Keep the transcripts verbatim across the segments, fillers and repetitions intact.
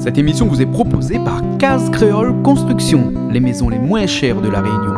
Cette émission vous est proposée par Case Créole Construction, les maisons les moins chères de La Réunion.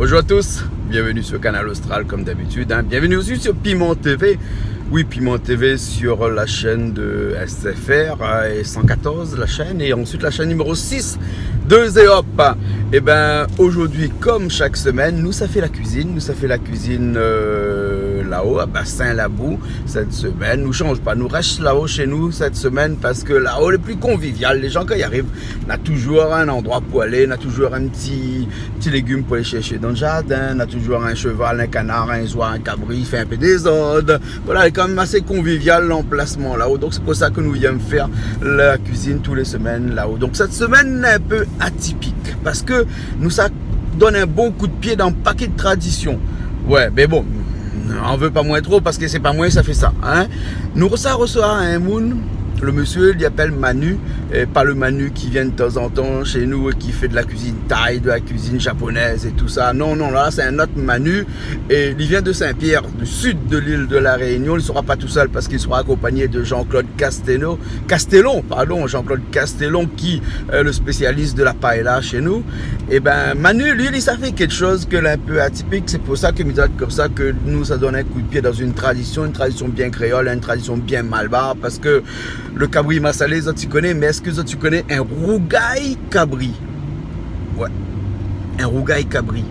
Bonjour à tous, bienvenue sur Kanal Austral comme d'habitude, hein. Bienvenue aussi sur Piment T V. Oui, Piment T V sur la chaîne de S F R, euh, et cent quatorze, la chaîne, et ensuite la chaîne numéro six de Zéop. Eh ben, aujourd'hui, comme chaque semaine, nou sa fé la cuisine, nou sa fé la cuisine, euh, là-haut, à Bassin Labou, cette semaine. Nou change pas, nou reste là-haut chez nous cette semaine parce que là-haut, le plus convivial, les gens, quand ils arrivent, na toujours un endroit pour aller, na toujours un petit, petit légume pour aller chercher dans le jardin, na toujours un cheval, un canard, un oie, un cabri, il fait un peu désordre. Voilà, lé kan mèm asé konvivial l'emplacement là-haut. Donc c'est pour ça que nou yèm fé la cuisine tous les semaines là-haut. Donc cette semaine est un peu atypique parce que nou sa donn un bon coup de pied dans un paquet de traditions. Ouais, mais bon, an vé pa moin tro parce que c'est pas moi sa fé ça, hein. Nou sa resevwar in moun, le monsieur, li apèl Manu, et pas le Manu qui vient de temps en temps chez nous et qui fait de la cuisine thaï, de la cuisine japonaise et tout ça. Non, non, là, c'est un autre Manu. Et il vient de Saint-Pierre, du sud de l'île de la Réunion. Il sera pas tout seul parce qu'il sera accompagné de Jean-Claude Castello, Castellon, pardon, Jean-Claude Castellon, qui est le spécialiste de la paella chez nous. Eh ben, Manu, lui, il sa fé quelque chose que lé un peu atypique. C'est pour ça que mi di konmsa que nou sa donn un coup de pied dans une tradition, une tradition bien créole, une tradition bien malbar, parce que le kabri masalé, zot i koné, mais est-ce que zot i koné un rougay kabri ? Ouais. Un rougay kabri.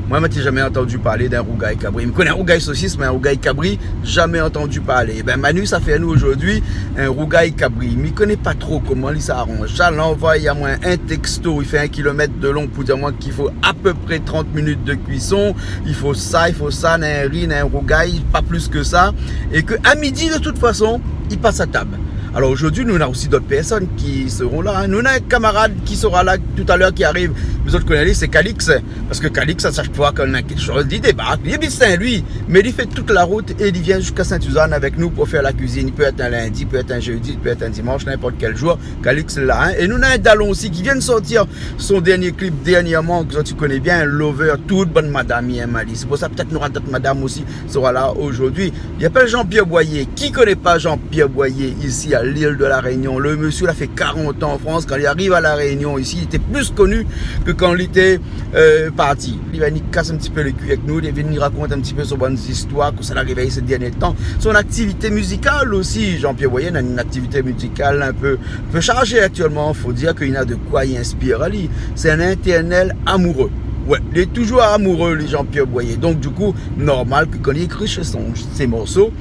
Moin, ma té jamais entendu parler d'un rougay kabri. Mi koné un rougay sosis, mais un rougay kabri, jamais entendu parler. Eh ben, Manu sa fé anou aujourd'hui un rougay kabri. Mi koné pa tro koman li sa aranz sa. La, li anvoy amoin un texto, li fé un kilomèt de long pour dire amoin qu'il faut à peu près trente minutes de cuisson. Il faut ça, il faut ça, na in ri, na in rougay, pas plus que ça. Et que à midi, de toute façon, il passe à table. Alors aujourd'hui, nou na aussi d'autres personnes qui seront là, hein. Nou na un camarade qui sera là tout à l'heure, qui arrive. Zot i koné ali, c'est Calix. Parce que Calix, à chaque fois qu'on a quelque chose, li débark. Li abit Saint-Louis, mais li fé toute la route et li vient jusqu'à Sainte-Suzanne avec nous pour faire la cuisine. Il peut être un lundi, il peut être un jeudi, il peut être un dimanche, n'importe quel jour. Calix lé la, hein. Et nou na un dalon aussi qui vient de sortir son dernier clip dernièrement, que zot i koné bien, Lover, tout bann madam i yèm ali. C'est pour ça, peut-être, nou nora d'autres madames aussi sera là aujourd'hui. Li apèl Jean-Pierre Boyer. Qui connaît pas Jean-Pierre Boyer ici à l'île de la Réunion ? Le monsieur, il a fait quarante ans en France. Quand il arrive à la Réunion ici, il était plus connu que quand il était, euh, parti. Li vien, li kas in ti pé le kui avèk nou, li vien, li rakont in ti pé son bann zistoir, kosa la arivé ces derniers temps. Son activité musicale aussi, Jean-Pierre Boyer na une activité musicale un peu, un peu chargée actuellement. Faut dire qu'il a de quoi y inspire ali. C'est un éternel amoureux. Ouais, il est toujours amoureux, le Jean-Pierre Boyer. Donc, du coup, normal que quand il écrit ses sons, ses morceaux,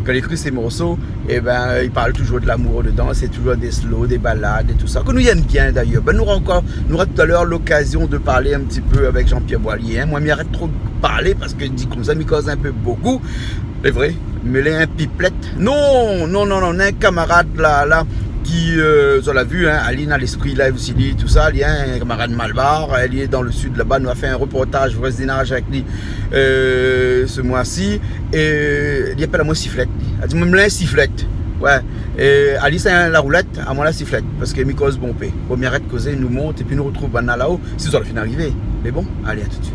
kan li ékri sé morso, é bin, li parl toujour de lamour dedan, sé toujour dé slow, dé balad é tousa, ke nou yèm bien dayèr. Bin, nou nora ankor, nou nora talèr lokazion de parl in ti pé avèk Jean-Pierre Boyer, in. Moin, mi arèt tro parl parske di konmsa, mi koz in pé bokou. Lé vré, mé lé in piplèt. Non, non, non, non, in kamarad la, la, ki, euh, zot la vi, in, ali na Lespri Live osi, li, tousa, li, in, kamarad malbar, li lé dan le sid laba, nou la fé in reportaz voizinaz avèk li, euh, se moi-si. É li apèl amoin Siflèt, li. Li di, moin lé Siflèt. Wé. É ali, sé la roulèt, amoin la siflèt, parske mi koz bonpé. Bon, mi arèt kozé, nou mont, épi nou retrouv banna lao, si zot la fine arivé. Mé bon, alé, a tout de suit.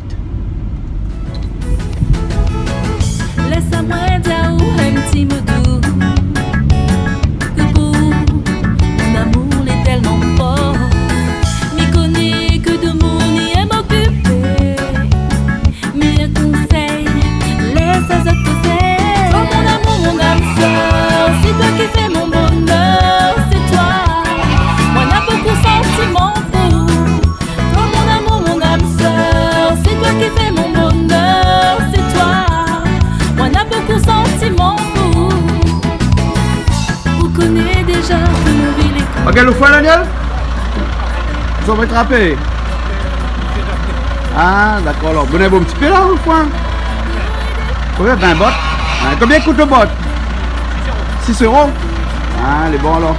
Lès amoin di aou in ti mo dou. Koukou, mon amour lé tèlman for. Mi koné ke demoun i yèm okipé. Mé in konsèy, lès azot kozé. Oh mon amour, mon âme sœur, c'est toi qui fais mon bonheur, c'est toi. Moin na bokou santiman pou ou. Oh mon amour, mon âme sœur, c'est toi Ok, lo foin, Daniel ? Zot la trapé ? Ah, dakor, alor. Bon, in bon ti pé la, lo foin. Konbien, vin bot ? Ah, konbien i kout lo bot ? Sis éro. Ah, lé bon, alor.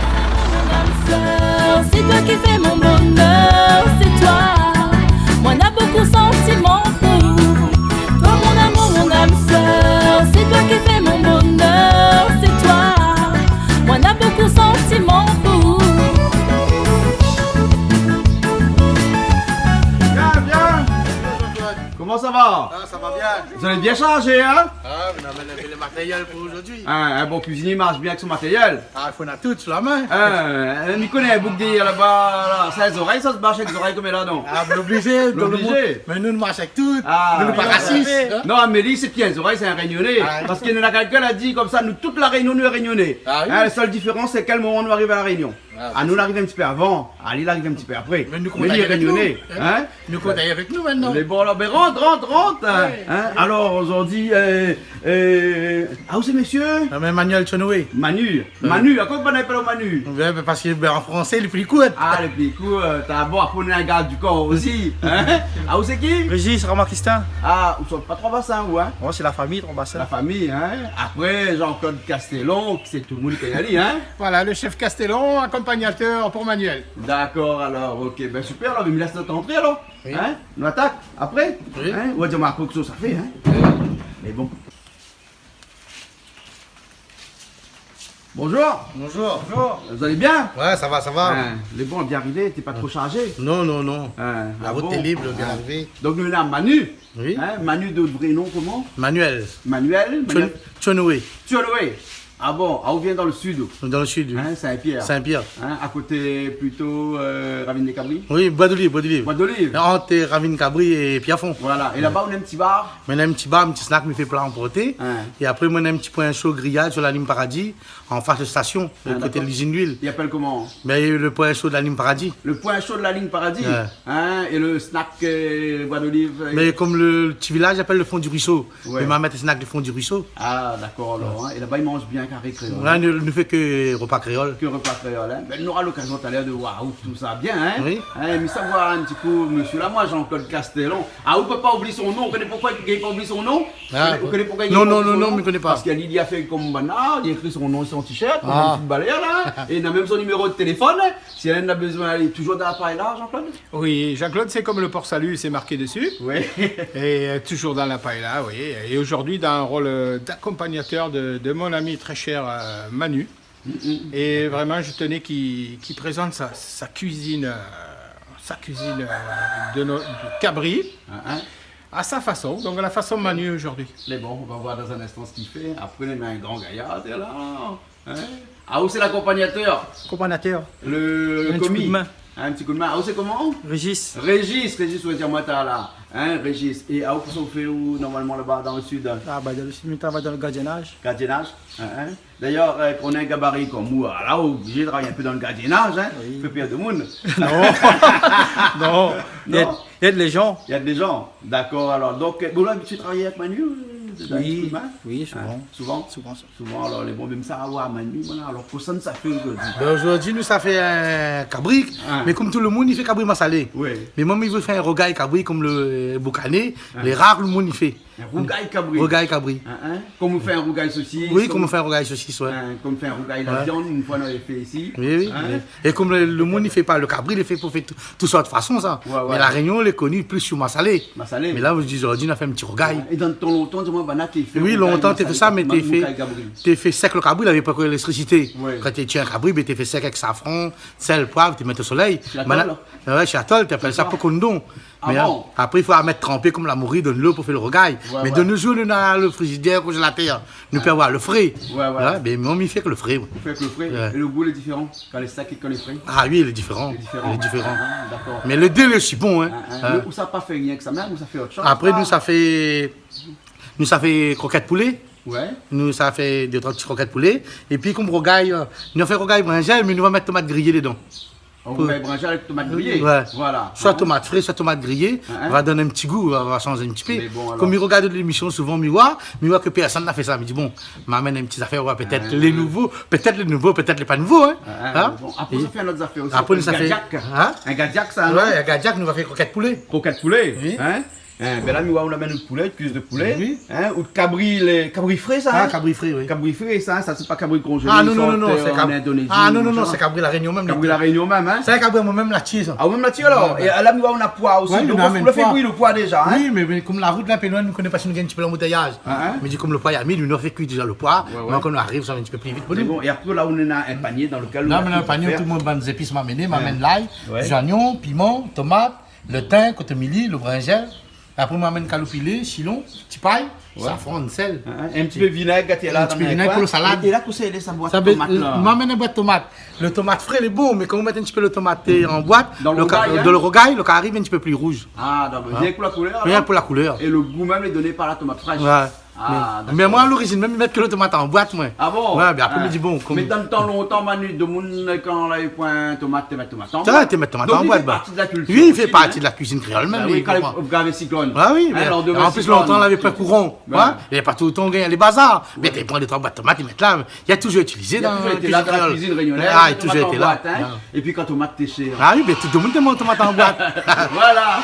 Mon âme sœur, c'est toi qui fais mon bonheur, c'est toi. Moi, n'a beaucoup sentiment pour toi, mon amour, mon âme sœur, c'est toi qui fais mon bonheur, c'est toi. Moi, n'a beaucoup sentiment pour. Bien, bien. Bonjour, Jean-Claude. Koman sa va ? Ah, sa va bien. Zot lé bien sharzé, hein ? Ah, mé non, mé le, le matériel pour aujourd'hui. Ah, in bon kuizinié i marsh bien avèk son matériel. Ah, i fo néna tout sou la min. Ah, mi koné in boug dèrièr laba, la. Sa, zorèy, sa i bash avèk zorèy konm la, non ? Ah, mé oblizé, dan le mond. Oblizé. Mé nou, nou marsh avèk tout. Ah. Nou, nou lé pa rasis, hein. Non, mé li, sé pi in zorèy, sé in Rényoné. Ah. Parske nou néna kèlkin la di konmsa, nou, tout La Rényon, nou lé Rényoné. Ah oui. Hein, la sèl diférans, sé kèl moman nou ariv La Rényon. Ah, nou, nou ariv in ti pé avan. Ali, li ariv in ti pé apré. Mé nou, nou lé Rényoné, hein. Nou kont avèk nou mintnan. Lé bon, alor, bin, rant, rant, rant, hein. Ouais. Hein, alor, zordi, euh, euh, ah, ousa sé mésyé ? Ah, mé Manuel Tchonoué. Manu. Ouais. Manu, akoz ou pa apèl Manu ? Ouais, mé parske, bin, an fransé, lé pli kour. Ah, lé pli kour, euh, ta bon, apré nou néna in gard di kor osi, hein ? Ah, ousa sé ki ? Régis Ramakistin. Ah, ou sort pa Trois-Bassins, ou, hein ? Oh, sé la fami, Trois-Bassins. La fami, hein ? Apré, Jean-Claude Castellon, sé tout le mond i koné ali, hein ? Voilà, le chef Castellon, accompagnateur pour Manuel. Dakor, alor, ok. Bin, super, alor, mé mi lès azot antré, alor. Oui. Hein ? Nou atak, apré ? Oui. Hein ? Ou va dir amoin apré kosa sa fé, hein ? Oui. Mé bon. Bonjour. Bonjour. Bonjour. Zot lé bien ? Ouais, sa va, sa va. Hein, lé bon, bien arivé, té pa tro sharzé ? Non, non, non. Hein, la rout lé lib, bien arivé. Donk, nou néna Manu. Oui. Hein, Manu, de vré non, koman ? Manuel. Manuel, Tchon-, Manuel. Tchonoué. Tchonoué. Ah bon, ah, ou vien dan le sud, ou ? Dan le sud, oui. Hein, Saint-Pierre. Saint-Pierre. Hein, a koté plito, euh, Ravine des Cabris ? Oui, Bois d'Olive, Bois d'Olive. Bois d'Olive. Ant, euh, Ravine Cabri é Pierrefonds. Voilà. É laba, ou néna in ti bar ? Moin néna in ti bar, in ti snack, mi fé pla anporté. Hein. É apré, moin néna in ti poin sho griyad sur la ligne Paradis, an fas de station, koté lizine luil. Ah, dakor. I apèl koman ? Bin, le poin sho de la ligne Paradis. Le poin sho de la ligne Paradis. Ouais. Hein, é le snack, euh, Bois d'Olive, euh ? Mé konm le, le ti vilaz i apèl le Fond du Ruisseau. Ouais. Mé ma mèt in snack de Fond du Ruisseau. Ah, dakor, alor, hein. É laba, i manz bien karé kréol, hein. La, nou, nou fé ke repa kréol. Ke repa kréol, hein. Bin, nou nora lokazion talèr de voir tousa bien, hein. Oui. Hein, mé sa, voir in ti kou, mésyé la, moin, Jean-Claude Castellon. Ah, ou pé pa oubli son non. Ou koné poukosa li gingn pa oubli son non ? Ah, ou koné poukosa li gingn pa oubli son non ? Non, non, non, mi koné pa. Parske li, li la fé konm banna, li la ékri son non si son t-shirt, konm in footballeur, la. É li néna mèm son niméro de téléfone, hein. Si néna bezoin, li lé toujour dan la pay la, Jean-Claude ? Oui, Jean-Claude, c'est comme le Port-Salut, c'est marqué dessus. Oui. Et, euh, toujours dans la paella, oui. Et aujourd'hui, dans un rôle, euh, d'accompagnateur de, de mon ami très cher, euh, Manu. Mm, mm. Et vraiment, je tenais qu'il, qu'il présente sa, sa cuisine, euh, sa cuisine, euh, de no-, de cabri à sa façon, donc la façon Manu aujourd'hui. Lé bon, on va voir dans un instant ce qu'il fait. Apré, nou néna in gran gayar, té la. Hein ? Ah, ou sé lakonpagnatèr ? Akonpagnatèr. Le komi. In ti kou d'min. Hein, in ti kou d'min. Ah, ou sé koman ? Régis. Régis, Régis, ou va dir amoin talèr la. Hein, Régis. É, ah, ou, kosa ou fé, ou, normalman, laba, dan le sud ? Ah, ba, dan le sud, mi travay dan le gardiennage. Gardiennage, hein, hein. D'ailleurs, euh, kan ou néna in gabari konm ou, ah, la, ou lé oblizé travay in pé dan le gardiennage, hein. Oui. Fé pèr demoun. Non. Non. Non. Èd, èd lé jan. Èd lé jan. Dakor, alor. Donk, euh, ou la labitid travay avèk Manu, euh, dan in ti kou d'min ? Oui, oui, souvan. Hein, souvan. Souvan, souvan. Souvan, alor, lé bon, mèm sa, ah, Manu, voilà, alor, kosa nou sa fé zordi ? Bin, zordi, nou sa fé in kabri, mé konm tout le moun, i fé kabri masalé. Oui. Mé moin, mi vé fé in rougay kabri konm le, euh, boukané, lé rar le moun i fé. In rougay kabri. Rougay kabri. Hein, hein. Konm ou fé in rougay sosis, oui, konm ou fé in rougay sosis, ouais. Hein, konm ou fé in rougay la viann, in foi, nou lavé fé isi. Oui, oui. Hein ? É konm le, le moun i fé pa le kabri, li fé pou fé tout, tout sort fason, sa. Ouais, ouais. Mé La Rényon, lé koni plis sir masalé. Masalé. Mé la, ou di, zordi, nou la fé in ti rougay. Ouais. É dan tan lontan, di amoin, banna té fé rougay masalé, té fé sa, mé té fé, té fé sèk le kabri, lavé pankor léléktrisité. Ouais. Kan té tié in kabri, bin, té fé sèk avèk safran, sèl, poiv, té mèt o solèy. Sur la tôle. Banna, ouais, sur la tôle, té apèl sa pokondon. Ah bon ? Mé apré, i fo mèt tranpé konm la mori dan dolo pou fé le rougay. Ouais, ouais. Mé de nos jours, nou néna le frizidèr, konzélatèr. Nou pé avoir le fré. Ouais, ouais. Ouais, mé moin, mi fé ke le fré, ouais. Ou fé ke le fré. Ouais. É le gou lé diféran kan lé sèk é kan lé fré ? Ah oui, lé diféran. Lé diféran. Lé diféran. Ah, dakor. Mé lé dé lé osi bon, hein. Ah, ah. Hein. Mé ou sa pa fé rienk sa mèm, ou sa fé ot shoz, sa ? Apré, nou sa fé, nou sa fé krokèt poulé. Ouais. Nou sa fé dé, troi ti krokèt poulé. Épi, konm rougay, euh, nou fé rougay brinzèl, mé nou va mèt tomat griyé dedan. Ou mèt brinzèl avèk tomat griyé. Ouais. Voilà. Soi tomat fré, soi tomat griyé. Hein, hein. Va donn in ti gou, va, va shanj in ti pé. Mé bon, alor. Kom mi rogard lémision souvan, mi oi, mi oi ke pèrsone la fé sa. Mi di, bon, ma amenn in ti zafèr, oir pétèt lé nouvo, pétèt lé nouvo, pétèt lé pa nouvo, hein. Hein, hein. Bon, apré, sa fé in ot zafèr osi. Apré, nou sa fé, hein ? In gadiak. In gadiak, sa, non ? Ouais, in gadiak, nou va fé krokèt poulé. Krokèt poulé, hein ? Hein, bin la, mi oi, ou la amenn out poulé, out kuis de poulé, hein, out kabri, lé kabri fré, sa, hein ? Ah, kabri fré, oui. Kabri fré, sa, sa, sé pa kabri konzélé, i sort, euh, an Indonézi, machin. Ah, non, non, non, sé kabri La Rényon mèm. Kabri La Rényon mèm, hein ? Sé in kabri moin mèm la tié, sa. Ah, ou mèm la tié, alor ? Ouais, ouais. É la, mi oi, ou na poi osi. Ouais, nou la amenn poi. Ou la fé kui lo poi déza, hein ? Oui, mé, mé kom la rout la lé in pé loin, nou koné pa si nou gingn in ti pé lanboutèyaz. Hein, hein ? Mi di, kom lo poi la mi, nou la fé kui déza lo poi. Ouais, ouais. Mé kan nou ariv, sa va in ti pé pli vit pou nou. Mé bon, é apré, la, ou néna in panié dan lekèl ou néna tout zafèr. Non, mé dan lo panié, tout lo moun bann zépis ma amené, ma amenn lay, zoignon, piman, tomat, lo tin, kotomili, lo brinzèl. Apré, ma amenn kaloupilé, silon, ti pay, safran, sèl. Hein, hein, in ti pé vinèg, gatié la, in ti pé vinèg pou lo salad. É la, kosa i lé sa boit tomat la ? Sa, bin, ma amenn in boit tomat. Lo tomat fré lé bon, mé kan ou mèt in ti pé lo tomat an boit, dan lo rougay, hein ? Dan lo rougay, lo kari i vien in ti pé pli rouz. Ah, dakor. Rienk pou la koulèr, alor ? Rienk pou la koulèr. É lo gou mèm lé doné par la tomat frèsh. Ouais. Ah, dakor. Mé moin, a lorizin mèm, mi mèt ke lo tomat an boit, moin. Ah bon ? Ouais, bin apré, mi di, bon, kom... Mé dan tan lontan, Manu, demoun, kan lavé poin tomat, té mèt tomat an boit. Té mèt tomat an boit, ba. Donk, li fé parti de la kiltir osi, hein ? Oui, li fé parti de la kuizine kréol mèm, li, konpran. Ba oui, kan lavé siklone. Ah oui, mé an plis, lontan, lavé pa kouran. Hein ? Lavé pa toultan gingn alé bazar. Mé té pran dé troi boit tomat, té mèt la. Li la touzour itilizé dan la kuizine kréol. Li la touzour été la, dan la kuizine rényonèz, tomat an boit, hein. Ah, li la touzour été la. Ouais. Épi kan tomat té shèr. Ah oui, bin, tout demoun té manz tomat an boit. Voilà.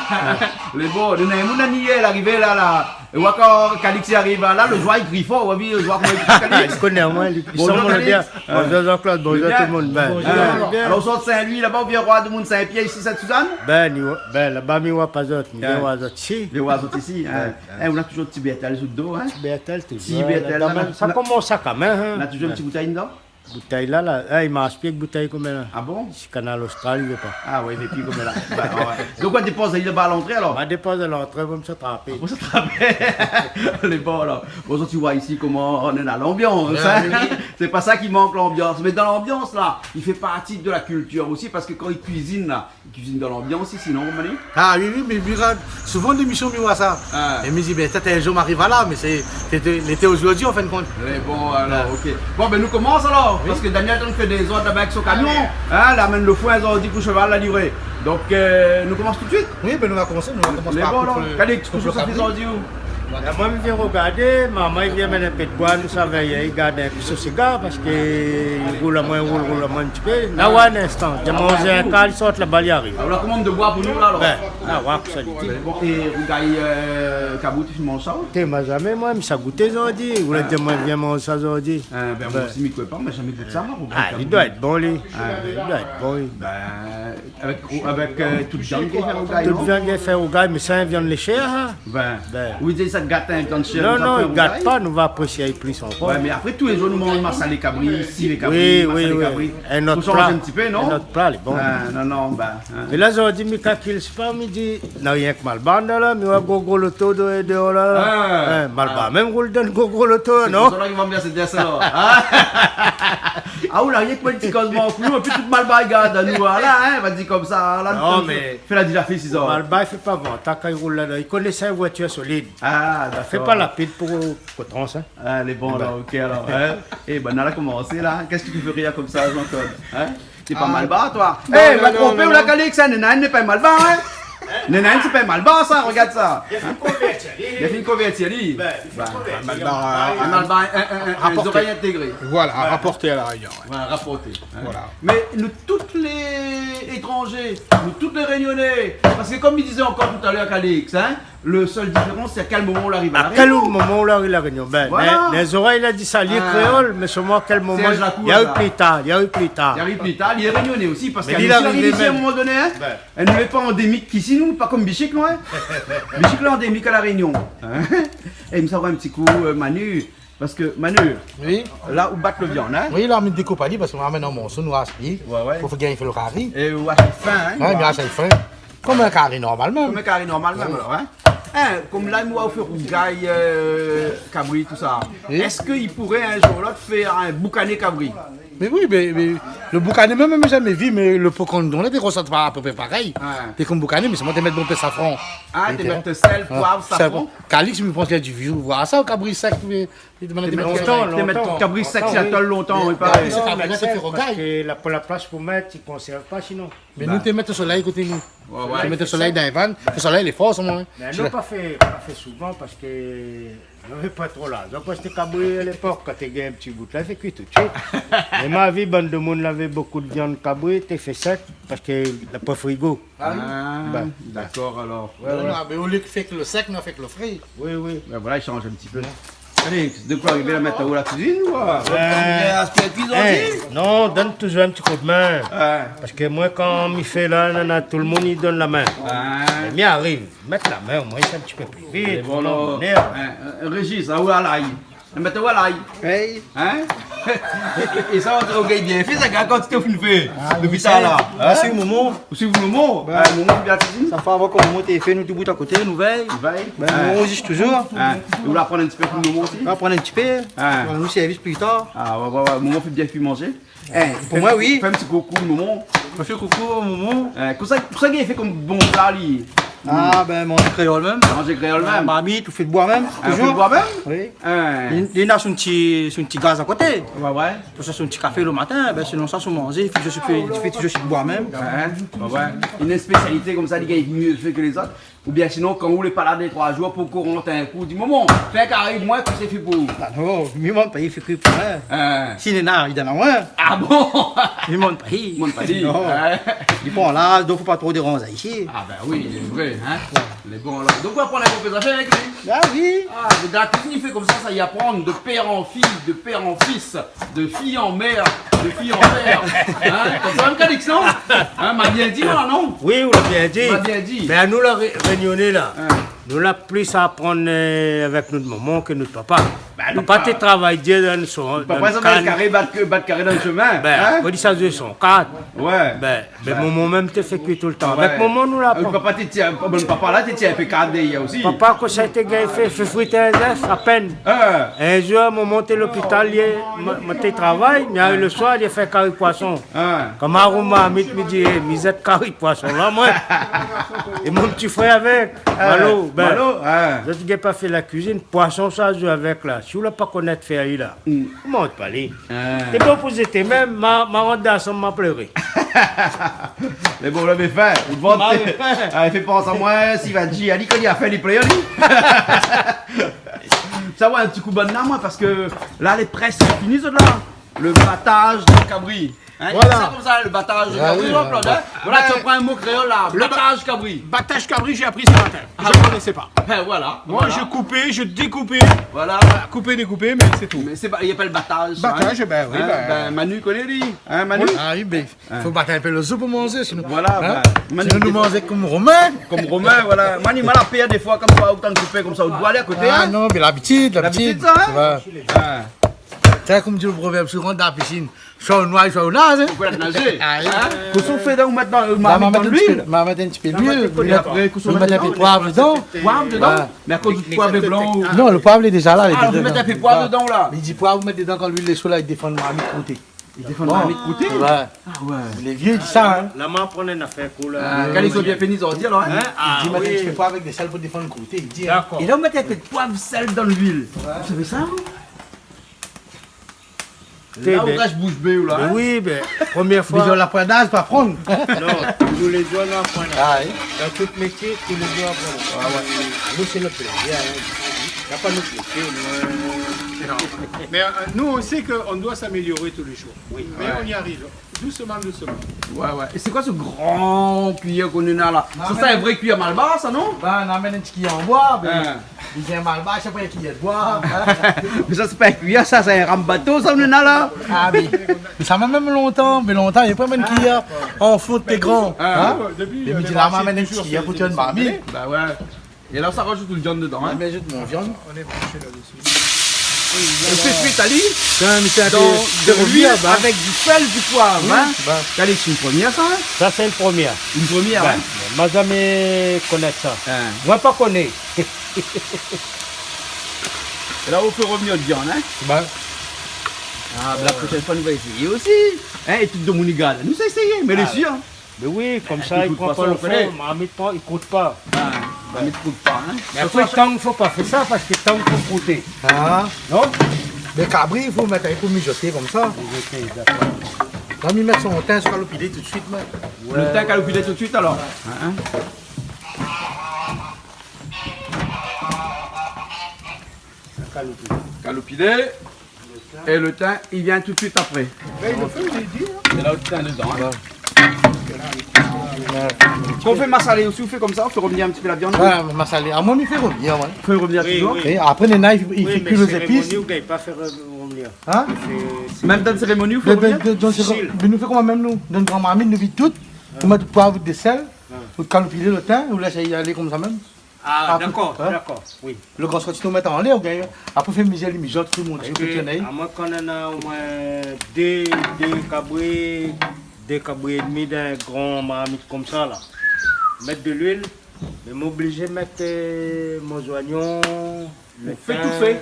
Lé bon, nou néna in moun la ni yèr, la arivé la, la. É oua, kan Calix i ariv la, lo zoi i kri for, ou la vi lo zoi koman i kri, Calix ? Li koné amoin, li, li san mon lodièr. Bonjour, Calix. Bonjour Jean-Claude, bonjour tout le monde. Bien. Bonjour. Hein. Alor, ou sort Sin-Lwi laba, ou vien oir demoun Sin-Pièr isi, Sint-Sizane ? Bin, ni, bin, laba mi oi pa zot, mi vien oir zot isi. Vien oir zot isi, hein. Ouais. Eh, ou na touzour ti bèrtèl sou lo do, hein ? Ti bèrtèl, touzour. Ti bèrtèl la, la, la, sa la, komans sa kanmèm, hein. Na touzour in ti boutèy dedan ? Boutèy la, la, eh, i marsh pi èk boutèy koméla. Ah bon ? Si Kanal Austral i vé pa. Ah ouais, i vé pi koméla. Ba, ouais. Donk, ou dépoz ali laba a lantré, alor ? Ma dépoz a lantré, ou sa trapé. Ah, ou sa trapé. Lé bon, alor. Bon, sa, ou oi isi koman nou néna lanbians, hein ? Ouais, oui, oui. Sé pa sa ki mank, lanbians. Mé dan lanbians la, i fé parti de la kiltir osi, parske kan i kuizine la, i kuizine dan lanbians isi, non, Manu ? Ah oui, oui, mé mi rogard souvan lémision, mi oi sa. Ah. É mi di, bin, pétèt in zour ma ariv la, mé sé, sé, sé, lété zordi, an fin de kont. Lé bon, alor, OK. Bon, bin, nou komans alor, parske Daniel lé antrinn fé dézord laba avèk son kamion. Hein, la amenn lo foin zordi pou sheval la livré. Donk, euh, nou komans tout suit ? Oui, bin, nou va komansé, nou va komans par koup lo, koup lo kabri. Lé bon, alor. Calix, kosa ou fé zordi, ou ? Bin, moin, mi vien rogardé, momon i vien amenn in pé d'boi, nou sa vèy, i gard in pé so séga, parske li roul amoin, roul, roul amoin in ti pé. La, ouais, in instan. Dé onz èr é kar, li sort laba, li ariv. Ah, ou la komann de boi pou nou la, alor ? Bin, la, ouais, pou sa, li di. Bon, é rougay, euh, kabout, ou fine manz sa, ou ? Té, ma zamé, moin, mi sa gouté zordi. Ou la di amoin, vien manz sa zordi. Ah, bin, moin osi, mi koné pa, ma zamé gout sa, moin, rougay kabout. Ah, li doi èt bon, li. Ah. Li doi èt bon, li. Bin, Avèk, avèk, euh, tout viann ki fé rougay, non ? Tout viann ki fé rougay, mé sa, in viann lé shèr, hein. Bin. Bin. Ou di sa gat in viann shèr, non, non, i gat pa, nou va apresié plis ankor. Ouais, mé apré, tou lé zour, nou manz masalé kabri, silé kabri, masalé kabri. Oui, oui, oui. In ot pla. Fo shanj in ti pé, non ? In ot pla, lé bon. Ah, non, non, bin, hein. É la, zordi, mi kalkil, sé pa, mi di, na rienk Malbar la, mi oi gro gro loto déor la. Ah. Hein, Malbar mèm roul dann gro gro loto, non ? Sé pou sa la ki va bien, sé bien sa, la. Ah, ou la, rienk moin, ti kozman, épi tout Malbar i gard anou, la, hein, va di konmsa, la, nou fé la di la fé sizor. Non, mé Malbar i fé pa van, ta kan i roul ladan, i koné sa, in voitir solid. Ah, dakor. Fé pa lapid pou kotron, sa. Ah, lé bon, la, OK, alor, hein. Eh bin, nou la komansé, la. Qu'est-ce qui te fait rire comme ça, Jean-Claude ? Hein ? T'es pas Malbar, toi ? Non, non, non, non. Eh, va tronpé ou la, Calix, hein, néna inn lé pa Malbar, hein ? Néna inn lé pa Malbar, sa, rogard sa. Li la fine konvèrti ali. Li la fine konvèrti ali. Bin, li la fine konvèrti. Malbar, in, in, in, in, zorèy intégré. Voilà, raporté à La Réunion, ouais. Voilà, raporté, hein. Voilà. Mé nou tout lé étranzé, nou tout lé rényoné. Parske kom mi dizé ankor talèr, Calix, hein, le seul différence, c'est à quel moment ou la ariv La Rényon. À quel moment ou la ariv La Rényon. Bin, voilà. Mé, mé zorèy la di sa, li lé kréol, mé solman à quel moment. Serge Lacour, la. Li la ariv pli tar, li la ariv pli tar. Li la ariv pli tar, li lé rényoné osi, parske li la ariv isi, a in moman doné, hein. Bin. Nou lé pa andémik isi, nou, pa kom Bichik, non, hein. Bichik lé andémik a La Rényon. Hein ? Eh, mi sa oir in ti kou, euh, Manu. Parske, Manu, la, ou bat le viann, hein ? Oui, la, mi dékoup ali, parske ma amenn an morso, nou aspir. Ouais, ouais. Pou fé gingn fé le kari. É ou ash ali fin, hein ? Ouais, mi ash ali fin. Kom in kari normal mèm. Kom in kari normal mèm, alor, hein ? Hein, kom la, nou va fé rougay, euh, kabri, tousa. Oui. Èske i pouré in zour ou lot fé in boukané kabri ? Mé oui, mé, mé le boukané mèm, mi la zamé vi, mé le po kan donn la, té rosant pa apépré parèy. Ouais. Té kom boukané, mé solman té mèt bonpé safran. Ah, té mèt sèl, poiv, safran. Calix, mi pans li la di vi oir sa, kabri sèk, mé Té mèt lontan, té mèt kabri sèk si la tol lontan, oui, parèy. Parske la, pou la plas pou mèt, i konsèrv pa sinon. Mé nou té mèt o solèy koté nou. Té mèt o solèy dan lé vann. Lo solèy lé for, sa, moin. Mé nou pa fé, pa fé souvan parske navé pa tro larzan pou ashté kabri a lépok. Kan té gingn in ti bout la, fé kui tout suit. Mé ma vi, bann demoun lavé bokou de viann kabri, té fé sèk, parske la pa frigo. Ah oui. Dakor, alor. Mé olié fé èk lo sèk, nou fé èk lo fri. Oui, oui. Ben voilà, i shanj in ti pé. Alé, de koi, i vien mèt aou la kuizine ou koi ? Non, donn touzour in ti koudmin. Parske moin, kan mi fé la, nana, tout demoun i donn la min. Mé mi ariv mèt la min, omoin sé in ti pé pli vit. Bon, non, non. Régis, aou la lay ? Mèt aou la lay ? Hein ? É sa, ou gingn bien fé sa, kan ti té fine fé. Dopi sa la. Ou suiv momon ? Ou suiv momon ? Momon i fé bien la kuizine ? Sa fé avan ke momon té fé, nou tout bout a koté, nou vèy. Vèy. Ben, momon i égzis touzour. É ou la pran in ti pé pou momon osi ? Ou la pran in ti pé. Voilà, nou sèrvis pli tar. Ah ouais, ouais, ouais, momon i fé bien kui manzé. Pou moin, oui. Fé in ti koukou momon. Fé koukou momon. Kosa, kosa li fé kom bon pla, li ? Ah ben, manzé kréol mèm. Manzé kréol mèm. Marmit, ou fé de boi mèm. Ah, ou fé de boi mèm ? Oui. Li, li na son ti, son ti gaz a koté. Ouais, ouais. Pou sa, son ti kafé lo matin, ben, sinon sa, son manzé, li fé touzour, li fé touzour si de boi mèm. Ouais, ouais. Une spécialité comme ça, li gingn mié fé ke lézot. Oubien sinon, kan ou lé pa la dé troi zour, pou kouran in kou, di, momon, fé in kari pou moin, kosa i fé pou ou ? Ah non, mi domann pa li fé kui pou moin. Si néna, li donn amoin. Ah bon ? Mi domann pa li. Domann pa li. Non. Li pran laz, donk fo pa tro déranz isi. Ah ben oui, lé vré, hein. Lé bon, alor. Donk, ou aprann in pé zafèr avèk li. Ah oui. Ah, mé dan la kuizine, i fé komsa, sa, i aprann de père en fille, de père en fils, de fille en mère, de fille en père. Hein ? Konmsa mèm, Calix, non ? Hein, ma bien di, moin, non ? Oui, ou la bien di. Ma bien di. Mé anou, la Ré-, Rényoné, la, nou la plis aprann, euh, avèk nout momon ke nout papa. Papa té travay dir dan son, dan kann. Papa, sa, bat karé, bat karé dan shomin, hein ? Ben, ou di sa, zoué son kat. Ouais. Ben, ben, momon mèm té fé kui toultan. Avèk momon, nou la aprann. Papa té tien, bon, papa la té tien in pé kart dèrièr osi. Papa, kosa té gingn fé, fé frit in zèf, apèn. In zour, momon té lopital, li, moin, moin té travay, mi ariv lo soir, li fé kari poison. Kan ma roum marmit, mi di, é, mi zèt kari poison la, moin. É mon ti frèr avèk, Malo, ben, Malo, zot i gingn pa fé la kuizine, poison sa, zoué avèk la. Si ou la pa konèt fé ali la, koman ou té pa alé ? Té bon pou zété mèm, ma, ma rant dan la shanm, ma pléré. Mé bon, la, mé fin, i vant. Ah, i fé pans amoin, si va di, ali, kan li la fin, li plèr, li. Sa, ouais, in ti kou bann la, moin, parske la, lé prèsk fini, sa, la. Le battage de cabri. Hein, voilà. Sé komsa, le battage de cabri, Jean-Claude, hein ? Voilà, tu apprends un mot créole, là. Battage cabri. Battage cabri, j'ai appris ce matin. Je ne connaissais pas. Ben, voilà. Moi, je coupais, je découpais. Voilà. Voilà, couper, découper, mais c'est tout. Mé sé pa, i apèl bataz sa, hein ? Bataz, ben oui, ben, Manu i koné, li. Hein, Manu ? Ah oui, ben, fo bat in pé lo zo pou manzé, sinon, hein ? Voilà, ben, Manu, sinon nou manz kom Romin. Kom Romin, voilà. Manu, moin la pèr défoi, komsa, ou té koupé komsa, ou doi alé a koté, hein ? Ah non, mé labitid, labitid. Labitid, sa, hein ? Ouais. Tiens, kom di lo provèrb, si ou rant dan la pisine, soi ou noy, soi ou naz, hein ? Ou pé nazé. Ah oui. Hein ? Kosa ou fé dan, ou mèt dan, ou mèt dan luil. Ma mèt in ti pé, ma mèt in ti pé luil. Apré, kosa ou mèt dan ? Ou mèt in pé poiv dedan. Poiv dedan ? Ouais. Mé akoz poiv lé blan ou ? Non, lo poiv lé déza la, lé dedan. Ah, ou mèt in pé poiv dedan, la. Li di poiv, ou mèt dedan kan luil lé sho la, li défann marmit krouté. Li défann marmit krouté ? Ouais. Ah ouais. Lé vié i di sa, hein. La, ma aprann in afèr, kou, la. Ah, kan li sort bien fini, zot i di, alor, hein ? Hein ? Ah oui. Li di, mèt in ti pé poiv avèk désèl pou défann krouté, li di, hein. Dakor. É la, ou mèt in pé poiv, sèl dan luil. Ouais. Ou savé sa, ou ? Té bien. La ou rash boush bé ou la, hein ? Mé oui, ben, promié foi. Mé la poin daz, pa pran. Non, tou lé zour nou aprann. Ah oui. Dan tout métié, tou lé zour aprann. Ah ouais. Nou, sé nout plézir, hein. Na pa nout métié, nou, hein. Non. Mais, euh, nous, on sait qu'on doit s'améliorer tous les jours. Oui. Mais on y arrive. Doucement, doucement. Ouais, ouais. Et c'est quoi ce grand cuillère qu'on a là ? Ça, c'est un vrai cuillère malbar, ça, non ? Ben, on amène un petit cuillère en bois, ben, il vient malbar, c'est pas un cuillère de bois. Mais ça, c'est pas un cuillère, ça, c'est un rame-bateau, ça, on a là. Ah, mais, mais ça, même longtemps, mais longtemps, il y a pas même cuillère en fond, t'es grand. Ah. Hein ? Depuis, depuis, euh, les Marseillais, toujours, c'est, c'est des Marseillais. Ben ouais. Et là, ça rajoute une viande dedans, hein. Ouais, mais ajoute mon viande. On est branché là-dessus. Et c'est cuit, Ali, dans de l'huile avec du sel, du poivre, hein. Oui, bah. Allez, c'est une première, ça, hein. Ça, c'est une première. Une première, hein. Ma zamé konèt sa. Hein. Moin pa koné. Et là, on fait revenir de viande, hein. Bah. Ah, la prochaine fois, nou va éséyé osi. Hein, é tout demoun i gard. Nou sa éséyé, mé lé sir, hein. Mé oui, komsa, i pran pa lo fon, marmit pa, i krout pa. Ah, marmit i krout pa, hein. Mé apré, tang, fo pa fé sa, parske tang fo krouté. Ah. Non ? Mé kabri, fo mèt ali pou mizoté komsa. Mizoté, dakor. Moin, mi mèt son tin kaloupilé tout suit, moin. Lo tin kaloupilé tout suit, alor. Hein, hein. Kaloupilé. Kaloupilé. É lo tin, li vien tout suit apré. Bin, lo fé, li di, hein. É la, lo tin dedan, hein. Voilà. Kan ou fé masalé osi, ou fé konmsa, ou fé revenir in ti pé la viann. Ouais, masalé. Ah, moin, mi fé revenir, moin. Fé revenir toujour. Oui, oui. É apré, néna, i, i fé kui lo zépis. Oui, mé sérémoni, ou gingn pa fé revenir. Hein ? Sé, sé... Mèm dann sérémoni, ou fé revenir ? Dann, dann sérémoni, nou fé koman mèm, nou ? Dann gran marmit, nou vid tout. Ou mèt poiv, de sèl, ou kaloupilé lo tin, ou lès alé konmsa mèm. Ah, dakor, dakor, oui. Lo gran soti, ou mèt anlèr, ou gingn, apré, fé mizèr, li mijot, tout lo moun, tout lo moun. Épi, amoin, kan néna omoin dé, dé kabri, dé kabri é dmi dann gran marmit konmsa la, mèt de luil, mé mi oblizé mèt, euh, mon zoignon, lo tin. Ou fé toufé ?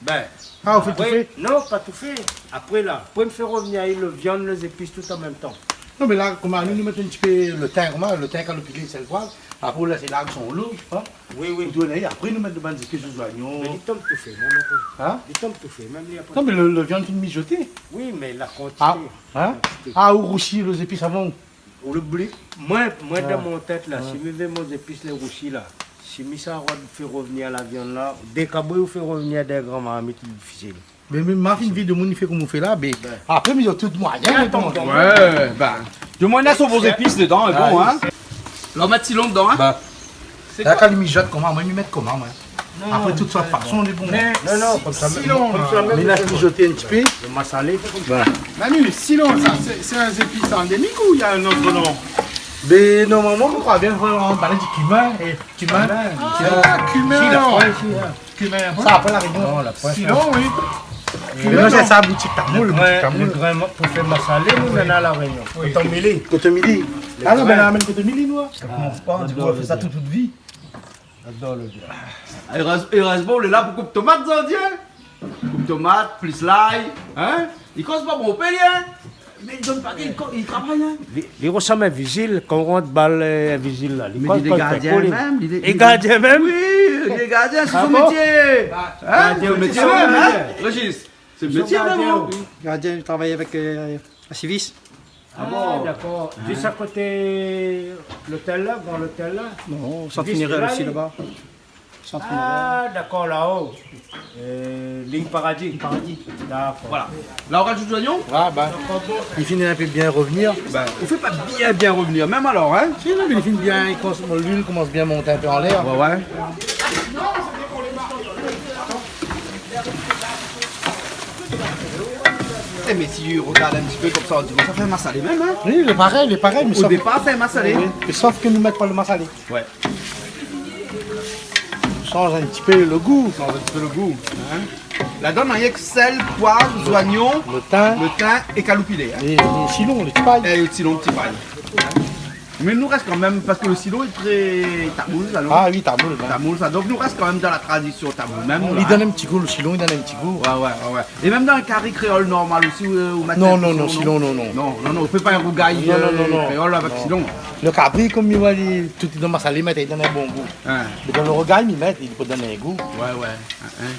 Bin, ah, ou fé toufé ? Non, pa toufé. Apré la, apré mi fé revenir lo viann, lé zépis, tout an mèm tan. Non, mé la, koman, nou, nou mèt in ti pé lo tin, koman, lo tin kaloupilé, sèl, poiv. Apré, ou lès larg son lo, hein. Oui, oui. Ou tourn, é apré, nou mèt bann zépis, zoignon. Mé li tonm toufé, mèm apré. Hein ? Li tonm toufé, mèm li apré. Non, mé lo, lo viann fine mijoté. Oui, mé la kantité. Ah, hein ? La kantité. Ah, ou rousi lo zépis avan. Ou loubli. Moin, moin, dan mon tèt la, si mi vé mon zépis lé rousi la, si mi sa fé revenir la viann la, dé kabri ou fé revenir dann gran marmit, li difisil. Mé, mé ma fine vi demoun i fé konm ou fé la, mé apré, mi di tout moiyin, mé tout moiyin. Ouais, bin, demoun la, son bon zépis dedan, mé bon, hein. La, ou mèt silon dedan, hein. Bin, la, kan li mijot, koman, moin, mi mèt koman, moin. Non, apré, tout sort fason, lé bon. Non, non, konmsa, silon, konmsa, mèm, mé la, mijoté in ti pé. Lo masalé, sé konmsa. Voilà. Manu, silon, sa, sé, sé in zépis andémik ou néna in ot non ? Bin, normalman, mi kroi bien, voilà, parl di kimin, é kimin. Ah, kimin, alor. Kimin, hein ? Sa, apré La Rényon. Non, la pointe, silon, hein. Oui. Mé kimin, non, sé sa, boutik Tamoul, lo grin, boutik Tamoul. Lo grin pou fé masalé, nou néna La Rényon. Oui. Koton mili. Koton mili. Ah non, bin, la amèn koton mili, nou, hein. Sa i komans pa, nou va fé sa tout, tout vi. J'adore le grin. Érèz-, érèzman, nou lé la pou koup tomat, sa i di, hein. Koup tomat, plis lay, hein. Li koz pa bonpé, li, hein. Mé li donn pa, li ko-, li travay, hein. Li, li rosanm in vizil, kan ou rant bal, euh, vizil la. Li koz pa, li lé gardien mèm, li lé gardien mèm. Oui, li lé gardien, sé son métié. Ah bon ? Hein ? Gardien, sé son métié mèm, hein, Régis ? Sé son métié, vréman. Gardien, li travay avèk, euh, la Civis. Ah bon ? Ah, dakor. Hein ? Zis a koté lotèl la, gran lotèl la. Non, Centenaire osi, laba. Centenaire. Ah, dakor, la-o. Euh, Ligne Paradis. Ligne Paradis. Dakor. Voilà. La, ou rajout zoignon ? Ah, bin, li fine in pé bien revenir. Bin, ou fé pa bien, bien revenir, mèm alor, hein ? Si, non, mé li fine bien, li komans, luil i komans bien mont in pé anlèr. Ouais, ouais. Eh, mé si ou rogard in ti pé konmsa, ou di, sa fé masalé mèm, hein ? Oui, lé parèy, lé parèy, mé sof dépar, sé masalé. Oui, mé sof ke nou mèt pa lo masalé. Ouais. Shanj in ti pé lo gou. Shanj in ti pé lo gou, hein. Ladan, néna rienk sèl, poiv, zoignon, lo tin é kaloupilé, hein. É, é silon, lo ti pay. É lo silon, ti pay. Mé nou rès kanmèm, parske lo silon lé trè tamoul, sa, non ? Ah oui, tamoul, ouais. Tamoul, sa. Donk nou rès kanmèm dan la tradision tamoul mèm, la, hein. Li donn in ti gou, lo silon, li donn in ti gou. Ouais, ouais, ouais, ouais. É mèm dan in kari kréol normal osi, ou, ou mèt in pé silon, non ? Non, non, non, silon, non, non. Non, non, non, ou fé pa in rougay, euh, kréol avèk silon. Non, non, non, non. Lo kabri, konm mi voi, li, tout dan masalé, mèt, li donn in bon gou. Hein. Mé dan lo rougay, mi mèt, li pé donn in gou. Ouais, ouais. Hein, hein.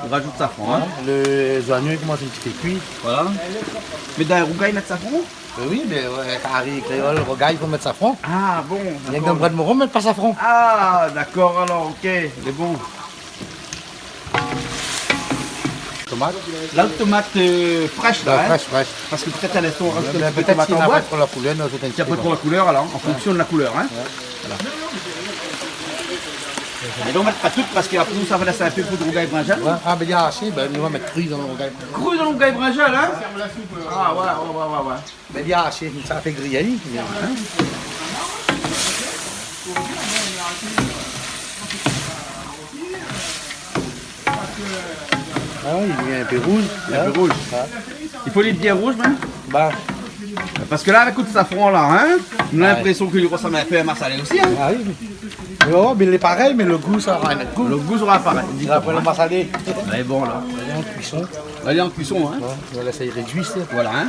Ou rajout safran, hein. Voilà. Lo zoignon i komans in ti pé kui. Voilà. Mé dan in rougay, mèt safran ? Euh, oui, mé, ouais, kari kréol, rougay, i fo mèt safran. Ah bon, dakor. Rienk dan brèd moron, mèt pa safran. Ah, dakor, alor, OK, lé bon. Tomat. La, tomat, euh, frèsh, la, hein. Ouais, frèsh, frèsh. Parske pétèt in instan, ou rajout in ti pé tomat an boit. Bin, pétèt si na pa tro la koulèr, nou rajout in ti pé. Si na pa tro la koulèr, alor, an fonksion de la koulèr, hein. Ouais. Voilà. Mé donk, mèt pa tout, parske apré, sa va lès in pé pou lo rougay brinzèl. Ouais. Ah, bin, li lé ashé, bin, nou va mèt kri dan lo rougay. Kri dan lo rougay brinzèl, hein ? Ah, ouais, ouais, ouais, ouais, ouais. Bin, li lé ashé, sa fé griyé, mé, hein. Ah, li vien in pé rouz, hein. In pé rouz. Ouais. I fo li lé bien rouz, mèm. Bah. Parske la, avèk lo safran la, hein, nou na linprésion ke li rosanm in pé in masalé osi, hein. Ah oui. Mé ouais, mé lé parèy, mé lo gou, sa nora in ot gou. Lo gou sera parèy, exactement. Apré lo masalé. Lé bon, la. Lé an kuison. La, lé an kuison, hein. Ouais, nou va lès ali rédui, sé. Voilà, hein.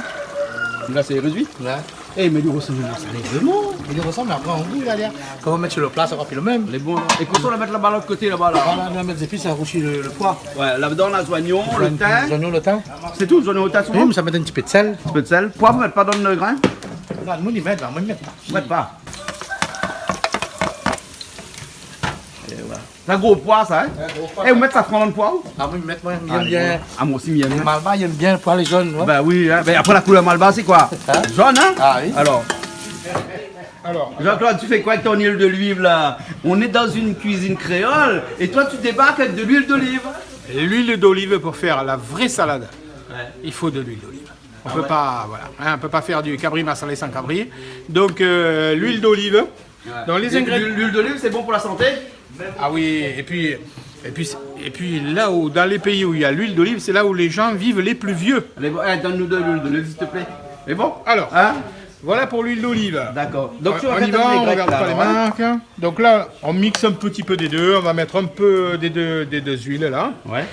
La sé rédui. Ouais. É, mé li resanm a sa, lé vréman. Li resanm, mé apré, an gou, la, li, kan ou mèt su lo pla, sa sra pi lo mèm. Lé bon, la. É pou sa, ou la mèt laba, lot koté, laba, la. Voilà, nou va mèt zépis, sa rousi lo, lo poi. Ouais, ladan, na zoignon, lo tin. Zoignon, lo tin. Sé tou, zoignon, lo tin, solman ? Oui, mé sa mèt in ti pé d'sèl. In ti pé d'sèl. Poiv, ou mèt pa dann grin ? Non, nou, i mèt, la, moin, i mèt pa. Ou mèt pa. É voilà. Sé in gro poi, sa, in ? In gro poi. É, ou mèt safran dann poi, ou ? Ah, moin, i mèt, moin, mi èm bien. Ah, moin osi, mi èm bien. Lé malbar i èm bien lo poi lé zone, ouais. Bin oui, in. Bin, apré, la koulèr malbar, sé koi ? Hein ? Zone, in ? Ah oui. Alors. Alors. Jean-Claude, tu fais quoi avec ton huile d'olive, là ? On est dans une cuisine créole et toi, tu débarques avec de l'huile d'olive. L'huile d'olive pour faire la vraie salade, il faut de l'huile d'olive. Ah ouais. On peut pas, voilà, hein, on peut pas faire du cabri massalé sans cabri. Donc, euh, l'huile d'olive. Ouais. Dans les ingrédients. L'huile, l'huile d'olive, c'est bon pour la santé ? Ah oui, et puis, et puis, et puis là où, dans les pays où il y a l'huile d'olive, c'est là où les gens vivent les plus vieux. Allez, bon, eh, donne-nous de l'huile d'olive, s'il te plaît. C'est bon ? Alors, hein ? Voilà pour l'huile d'olive. D'accord. Donc, tu vas faire ta vinaigrette, là, alors, hein ? On y va, on regarde pas les marques, hein. Donc là, on mixe un petit peu des deux. On va mettre un peu des deux, des deux huiles, là. Ouais.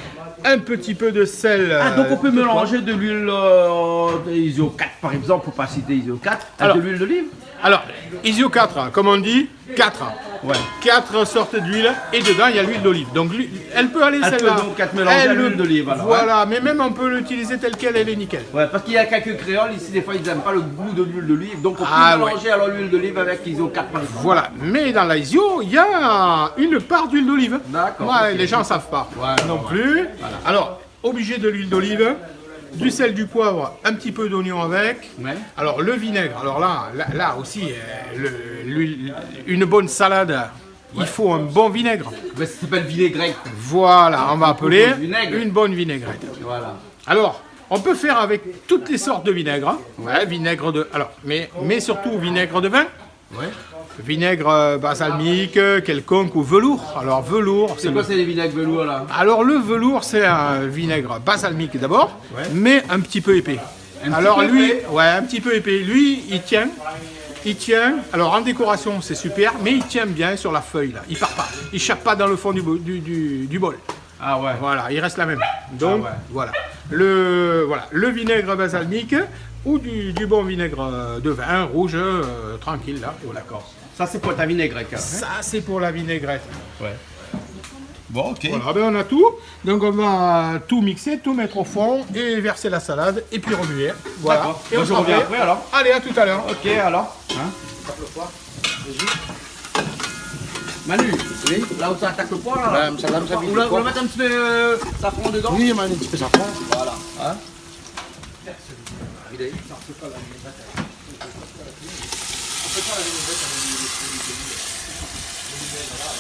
Un petit peu de sel, euh, tout. Ah, donc on peut mélanger de l'huile, euh, Isio quatre, par exemple, pour pas citer Isio quatre, avec de l'huile d'olive ? Alors, Isio quatre, comme on dit, quatre. Ouais. Quatre sortes d'huile et dedans, il y a l'huile d'olive. Donc, l'huile, elle peut aller, celle-là. Elle peut donc être mélangée à l'huile d'olive, alors, hein ? Voilà, mais même on peut l'utiliser telle quelle, elle est nickel. Ouais, parce qu'il y a quelques créoles ici, des fois, ils aiment pas le goût de l'huile d'olive, donc on peut mélanger alors l'huile d'olive avec Isio quatre, par exemple. Ah ouais. Voilà, mais dans la Isio, il y a une part d'huile d'olive. D'accord, ok. Ouais, les gens savent pas non plus. Voilà. Alors, obligé de l'huile d'olive, du sel, du poivre, un petit peu d'oignon avec. Ouais. Alors, le vinaigre, alors là, là, là aussi, euh, le, l'huile, une bonne salade, il faut un bon vinaigre. Mais ça s'appelle vinaigrette. Voilà, on va appeler une bonne vinaigrette. Voilà. Alors, on peut faire avec toutes les sortes de vinaigre, hein. Ouais. Ouais, vinaigre de, alors, mais, mais surtout vinaigre de vin. Ouais. Vinaigre, euh, balsamique, euh, quelconque ou velours. Alors, velours, c'est quoi, c'est les vinaigres velours, là ? Alors, le velours, c'est un vinaigre balsamique d'abord, mais un petit peu épais. Un petit peu épais. Alors, lui, ouais, un petit peu épais. Lui, il tient, il tient. Alors, en décoration, c'est super, mais il tient bien sur la feuille, là. Il part pas. Il chape pas dans le fond du bo-, du, du, du bol. Ah ouais. Voilà, il reste la même. Donc, voilà. Ah ouais. Le, voilà, le vinaigre balsamique ou du, du bon vinaigre, euh, de vin rouge, euh, tranquille, là. Voilà. D'accord. Ça, c'est pour ta vinaigrette, hein ? Ça, c'est pour la vinaigrette. Ouais. Bon, ok. Voilà, ben, on a tout. Donc, on va tout mixer, tout mettre au fond et verser la salade et puis remuer. Voilà. D'accord. Et on se retrouve après, alors. Allez, à tout à l'heure. Ok, alors. Hein ? Manu, oui, la ou sa atak lo poi la, la. Ouais, mé sa la, mé sa ou la, ou la mèt in ti pé, euh, safran dedan. Oui, mé in ti pé safran. Voilà. Hein ?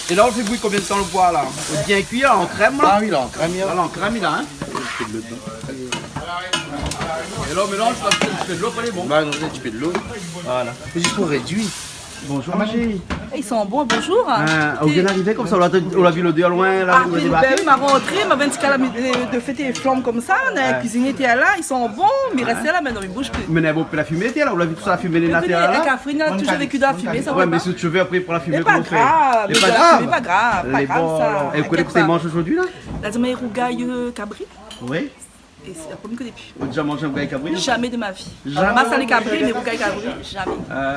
É la, ou fé bouyi konbien d'tan lo poi la ? Bien kui la, an krèm la ? Ah oui, la, an krèm, la. La, an krèm, la, hein ? In ti pé dolo dedan. É la, ou mélanz, ou sa fé in ti pé dolo, apré lé bon. Bah, nou fé in ti pé dolo. Voilà. Zis pou rédui. Bonjour, ma chérie. Ils sont bons, bonjour. Ah, ou vien d'arivé konmsa, ou la, ou la vi lodèr loin la, ou la débarké. Ah, ben oui, ma rantré, ma vien di kala, euh, de fèt lé flanm konmsa, na kuizinié té la, ils sont bons, mé rès la, mintnan i bouz pi. Mé na bonpé la fimé té la, ou la vi tout sa, la fimé lé na té la. Kafrine la touzour véki dan la fimé, sa va pa. Ouais, mé si ou vé apré pou la fimé, koman ou fé ? Lé pa grav, lé pa grav, pa grav sa. É ou koné kosa i manz zordi la ? La di amoin rougay, euh, kabri. Oui. É sé la promié foi mi koné pi. Ou la déza manz rougay kabri ? Jamais de ma vie. Jamais ? Alor, masalé kabri, mé rougay kabri, jamais. Ah,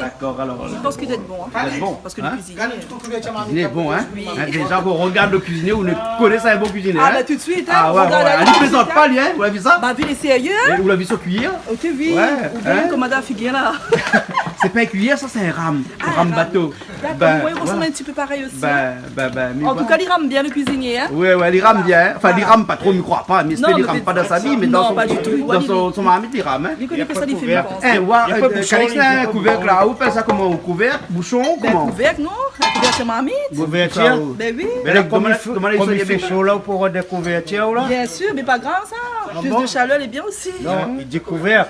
d'accord, alors. Donc, ma gouté. Mi pans ke i doi èt bon, hein. I doi èt bon, hein ? Parske lo kuizinié lé bon, hein ? Oui. Hein, déza, kan ou rogard lo kuizinié, ou koné sa lé in bon kuizinié, hein ? Ah, bah, tout de suite, hein, ah ouais, ouais, ouais. Li plézant pa, li, hein ? Ou la vi sa ? Bah, vi lé sérieux, hein ? É ou la vi si kuiyèr ? Ok, oui. Ouais, hein ? Oubien konm madam Figuier la. Sé pa in kuiyèr, sa, sé in ram. Ah, in ram bato. D'accord, ben, moin i resanm in ti pé parèy osi, hein. Ben, ben, ben, mé voilà. En tout cas, li ram bien, lo kuizinié, hein. Ouais, ouais, li ram bien, hein. Enfin, li ram pa tro, mi kroi pa, mé li ram pa dan sa vi, mé dan son, dan son marmit, li ram, hein. Non, pas du tout. Li koné pa kosa li fé, mi pans. Eh, ouais, euh, Calix, la, in kouvèrk la, ou apèl sa koman ? Kouvèrk, boushon, koman ? Ben, kouvèrk, non ? Kouvèrk marmit. Kouvèrtir ? Ben oui. Mé la, konm i fé, konm i fé sho la, ou pé avoir dé kouvèrtir la ? Bien sûr, mé pa grav sa. Ah bon ? Plus de chaleur, lé bien osi. Non, i di kouvèrk.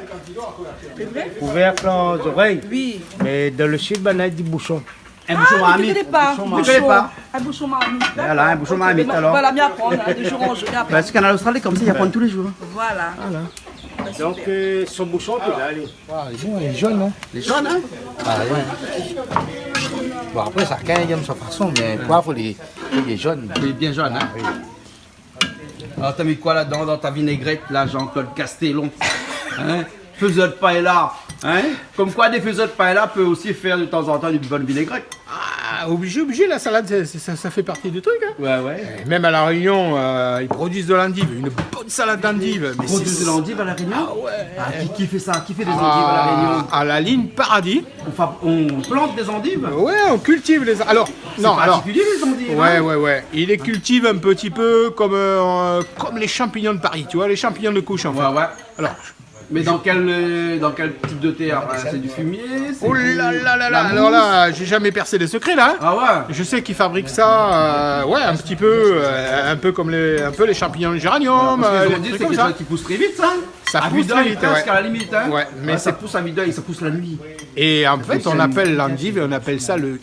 Sé vré ? Kouvèrk la, zorèy. Oui. Mé dan lo sid, banna i di boushon. In boushon marmit. Ah, mi koné pa. Boushon marmit. Mi koné pa. In boushon marmit. Voilà, in boushon marmit, alor. Voilà, mi aprann, hein, de jour en jour, mi aprann. Bah, sé Kanal Austral, konmsa, i aprann tou lé zour. Voilà. Voilà. Donk, euh, son boushon, té la, alé. Ah, lé bon, lé zone, hein. Lé zone, hein ? Ah, ouais. Bon, apré, shakinn i èm son fason, mé poiv, lé, lé zone. Lé bien zone, hein ? Ah oui. Alor, ou la mi koi ladan, dan ta vinaigrette la, Jean-Claude Castellon ? Hein ? Faiseur de paella, hein ? Comme quoi, des faiseurs de paella peuvent aussi faire de temps en temps une bonne vinaigrette. Ah, obligé, obligé, la salade, c'est, c'est, ça, ça fait partie du truc, hein. Ouais, ouais. Et même à La Réunion, euh, ils produisent de l'endive, une bonne salade d'endive. Ils produisent de l'endive à La Réunion ? Ah ouais. Ah, qui, qui fait ça ? Qui fait des endives à La Réunion ? Ah, à la ligne Paradis. On fa-, on plante des endives ? Ouais, on cultive les, alors, non, alors. C'est particulier, les endives, hein ? Ouais, ouais, ouais. Ils les cultivent un petit peu comme, euh, comme les champignons de Paris, tu vois, les champignons de couche, en fait. Ouais, ouais. Alors, Mais dans quel, euh, dans quel type de terre ? Euh, c'est du fumier, c'est du, la mousse ? Oh là là là là, alors là, j'ai jamais percé les secrets, là, hein. Ah ouais. Je sais qu'ils fabriquent ça, euh, ouais, un petit peu, euh, un peu comme les, un peu les champignons de géranium, euh, les trucs comme ça. Voilà, parce que les endives, c'est quelque chose qui pousse très vite, ça, hein. Ça pousse très vite, ouais. À vue d'œil, presque, à la limite, hein. Ouais, mais ça pousse à vue d'œil, ça pousse la nuit. Et en fait, on appelle l'endive et on appelle ça le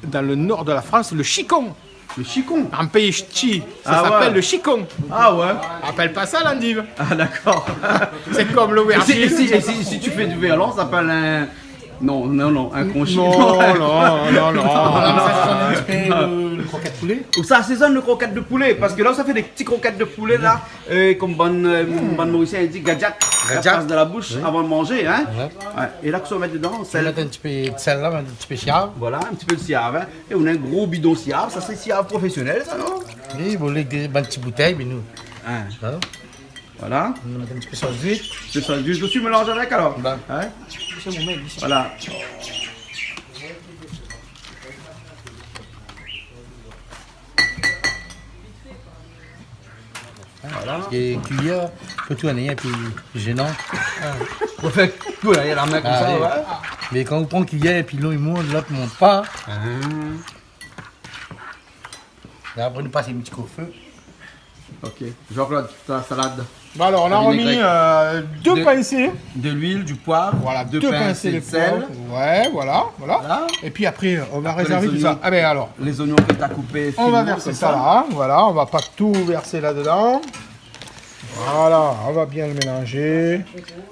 dans le nord de la France, le chicon. Le chicon ? Un pays ch'ti, ça s'appelle le chicon. Ah ouais. Ah ouais. Appelle pas ça l'endive. Ah, d'accord. C'est comme l'aubergine. Et si, et si, et si, si tu fais du verlan, ça s'appelle un, non, non, non, un conchi. Non, non, non, non. Sa i asèzone in ti pé le, le krokèt poulé. Ou sa i asèzone le krokèt de poulet, parce que là, ça fait des petits croquettes de poulet, là. Euh, comme bann, euh, bann Morisien i di, gadiak, la passe dans la bouche avant de manger, hein. Ouais. Ouais. Et là, qu'est-ce qu'on va mettre dedans ? Sel. Mèt in ti pé de sèl la, in ti pé siav. Voilà, un petit peu de siav, hein. Et on a un gros bidon siav, ça c'est siav professionnel, ça, non ? Oui, vous voulez des, ben, ti boutèy, mais nous. Hein. Hein ? Voilà. On va mettre un petit peu sauce d'huile. De sauce d'huile dessus, mélange avec alors. Ben. Hein ? C'est mon mail ici. Voilà. Voilà. Parske kiyèr pé tout ané, épi zénan. Ou fé tout la, la min konmsa, ouais. Mé kan ou pran kiyèr épi lon i mont, lot i mont pa. Ah. É apré nou pas in ti kou fé. Ok. Jean-Claude, ta salad. Bon, alors, on a remis, euh, deux pincées. De l'huile, du poivre, voilà, deux pincées de sel. Ouais, voilà, voilà. Voilà. Et puis après, on va réserver tout ça. Ah ben alors, les oignons que t'as coupés finement, comme ça. On va verser ça là, hein, voilà, on va pas tout verser là-dedans. Voilà, on va bien le mélanger.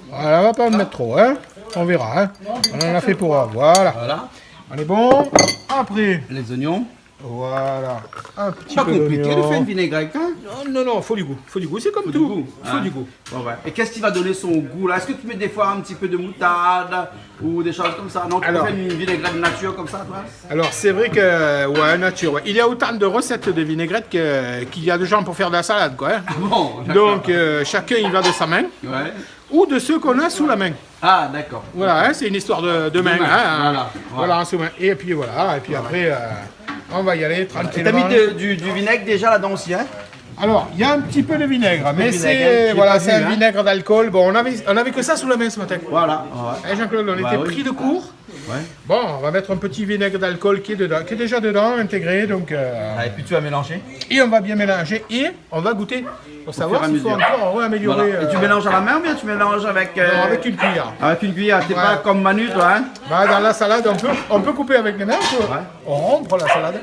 Voilà, on va pas en mettre trop, hein. On verra, hein. On en a fait pour, voilà. Voilà. On est bon. Après, les oignons. Voilà. Un petit peu d'oignon. Pas compliqué de faire une vinaigrette, hein ? Non, non, non, faut du goût. Faut du goût, c'est comme tout. Faut du goût. Faut du goût. Ouais, ouais. Et qu'est-ce qui va donner son goût, là ? Est-ce que tu mets des fois un petit peu de moutarde ou des choses comme ça ? Non, tu fais une vinaigrette nature comme ça, toi ? Alors, c'est vrai que, ouais, nature, ouais. Il y a autant de recettes de vinaigrette que, qu'il y a de gens pour faire de la salade, quoi, hein. Ah bon, d'accord. Donc, euh, chacun y va de sa main. Ouais. Ou de ceux qu'on a sous la main. Ah, d'accord. Voilà, hein, c'est une histoire de, de main, hein, voilà, voilà, en sous main. Et puis voilà, et puis après, euh, on va y aller tranquillement. Et t'as mis de, du, du vinaigre déjà là-dedans aussi, hein ? Alors, il y a un petit peu de vinaigre, mais c'est, voilà, c'est un vinaigre d'alcool. Bon, on avait, on avait que ça sous la main ce matin. Voilà, ouais. Hein, Jean-Claude, on était pris de court. Ouais. Bon, on va mettre un petit vinaigre d'alcool qui est dedans, qui est déjà dedans, intégré, donc, euh, et on va bien mélanger et on va goûter pour savoir s'il faut encore, ouais, améliorer. Voilà. Et tu mélanges à la main ou bien tu mélanges avec, euh, avec une cuillère ? Non, avec une cuillère. T'es pas comme Manu, toi, hein ? Bah, dans la salade, on peut, on peut couper avec les mains, on peut rompre la salade,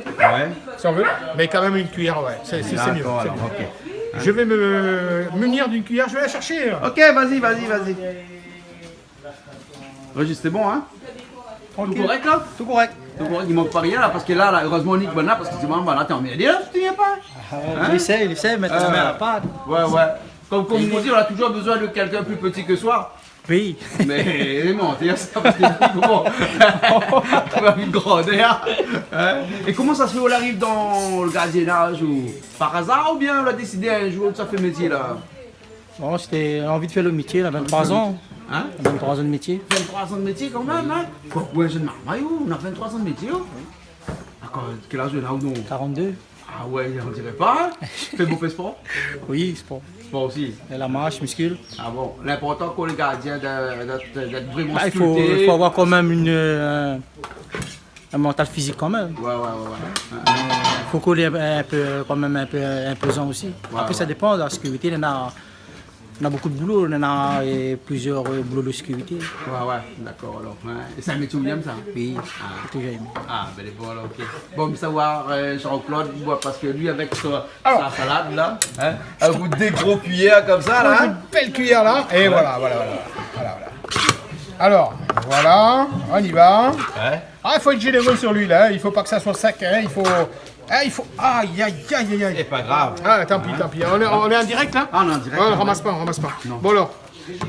si on veut, mais quand même une cuillère, ouais, c'est, c'est, c'est mieux, c'est mieux. D'accord, alors, ok. Je vais me munir d'une cuillère, je vais la chercher. Ok, vas-y, vas-y, vas-y. Régis, c'est bon, hein ? Tout correct, là ? Tout correct. Tout correct, il manque pas rien, là, parce que là, là, heureusement, Nick, voilà, parce que sinon, voilà, t'es emmerdé, là, si tu viens pas. Ah, il essaie, il essaie de mettre la main à la pâte. Ouais, ouais. Comme, comme on dit, on a toujours besoin de quelqu'un plus petit que soi. Oui. Mais, vraiment, c'est ça, parce que, bon, on a une grandeur, hein. Et comment ça se fait, on arrive dans le gardiennage, ou par hasard, ou bien on a décidé un jour de ça fait métier, là ? Bon, c'était l'envie de faire le métier, là, vingt-trois ans. Hein ? Vingt-trois ans de métier. Vingt-trois ans de métier quand même, hein ? Koi, koi, jeune marmay, ou, ou na vingt-trois ans de métier, ou ? D'accord, quel âge ou na, ou non ? Quarante-deux. Ah ouais, on dirait pas, hein ? Fé bonpé sport ? Oui, sport. Sport aussi ? Et la marche, muscule. Ah bon ? L'important pour les gardiens de, de, de, d'être vraiment sculpté. Bah, il faut, il faut avoir quand même une, euh, un mental physique quand même. Ouais, ouais, ouais, ouais. Faut qu'on ait un peu, quand même un peu imposant aussi. Ouais, ouais. Après, ça dépend, la sécurité, il y en a, on a beaucoup de boulot, on en a, euh, plusieurs, euh, boulots de sécurité. Ouais, ouais, d'accord, alors, ouais. Et c'est un métier ou i èm, ça ? Oui, j'ai toujours aimé. Ah, ben, les bons, alors, ok. Bon, mais savoir, euh, Jean-Claude, ouais, parce que lui, avec sa, sa salade, là, hein, avec des gros cuillères comme ça, là, hein. Une belle cuillère, là, et voilà, voilà, voilà. Voilà, voilà. Alors, voilà, on y va. Ouais. Ah, il faut être généreux sur lui, là, hein. Il faut pas que ça soit sec, hein. Il faut, ah, il faut, aïe, aïe, aïe, aïe, aïe. C'est pas grave. Ah, tant pis, tant pis. On est, on est en direct, là ? Ah, on est en direct, ouais. Ramasse pas, ramasse pas. Non. Bon, alors.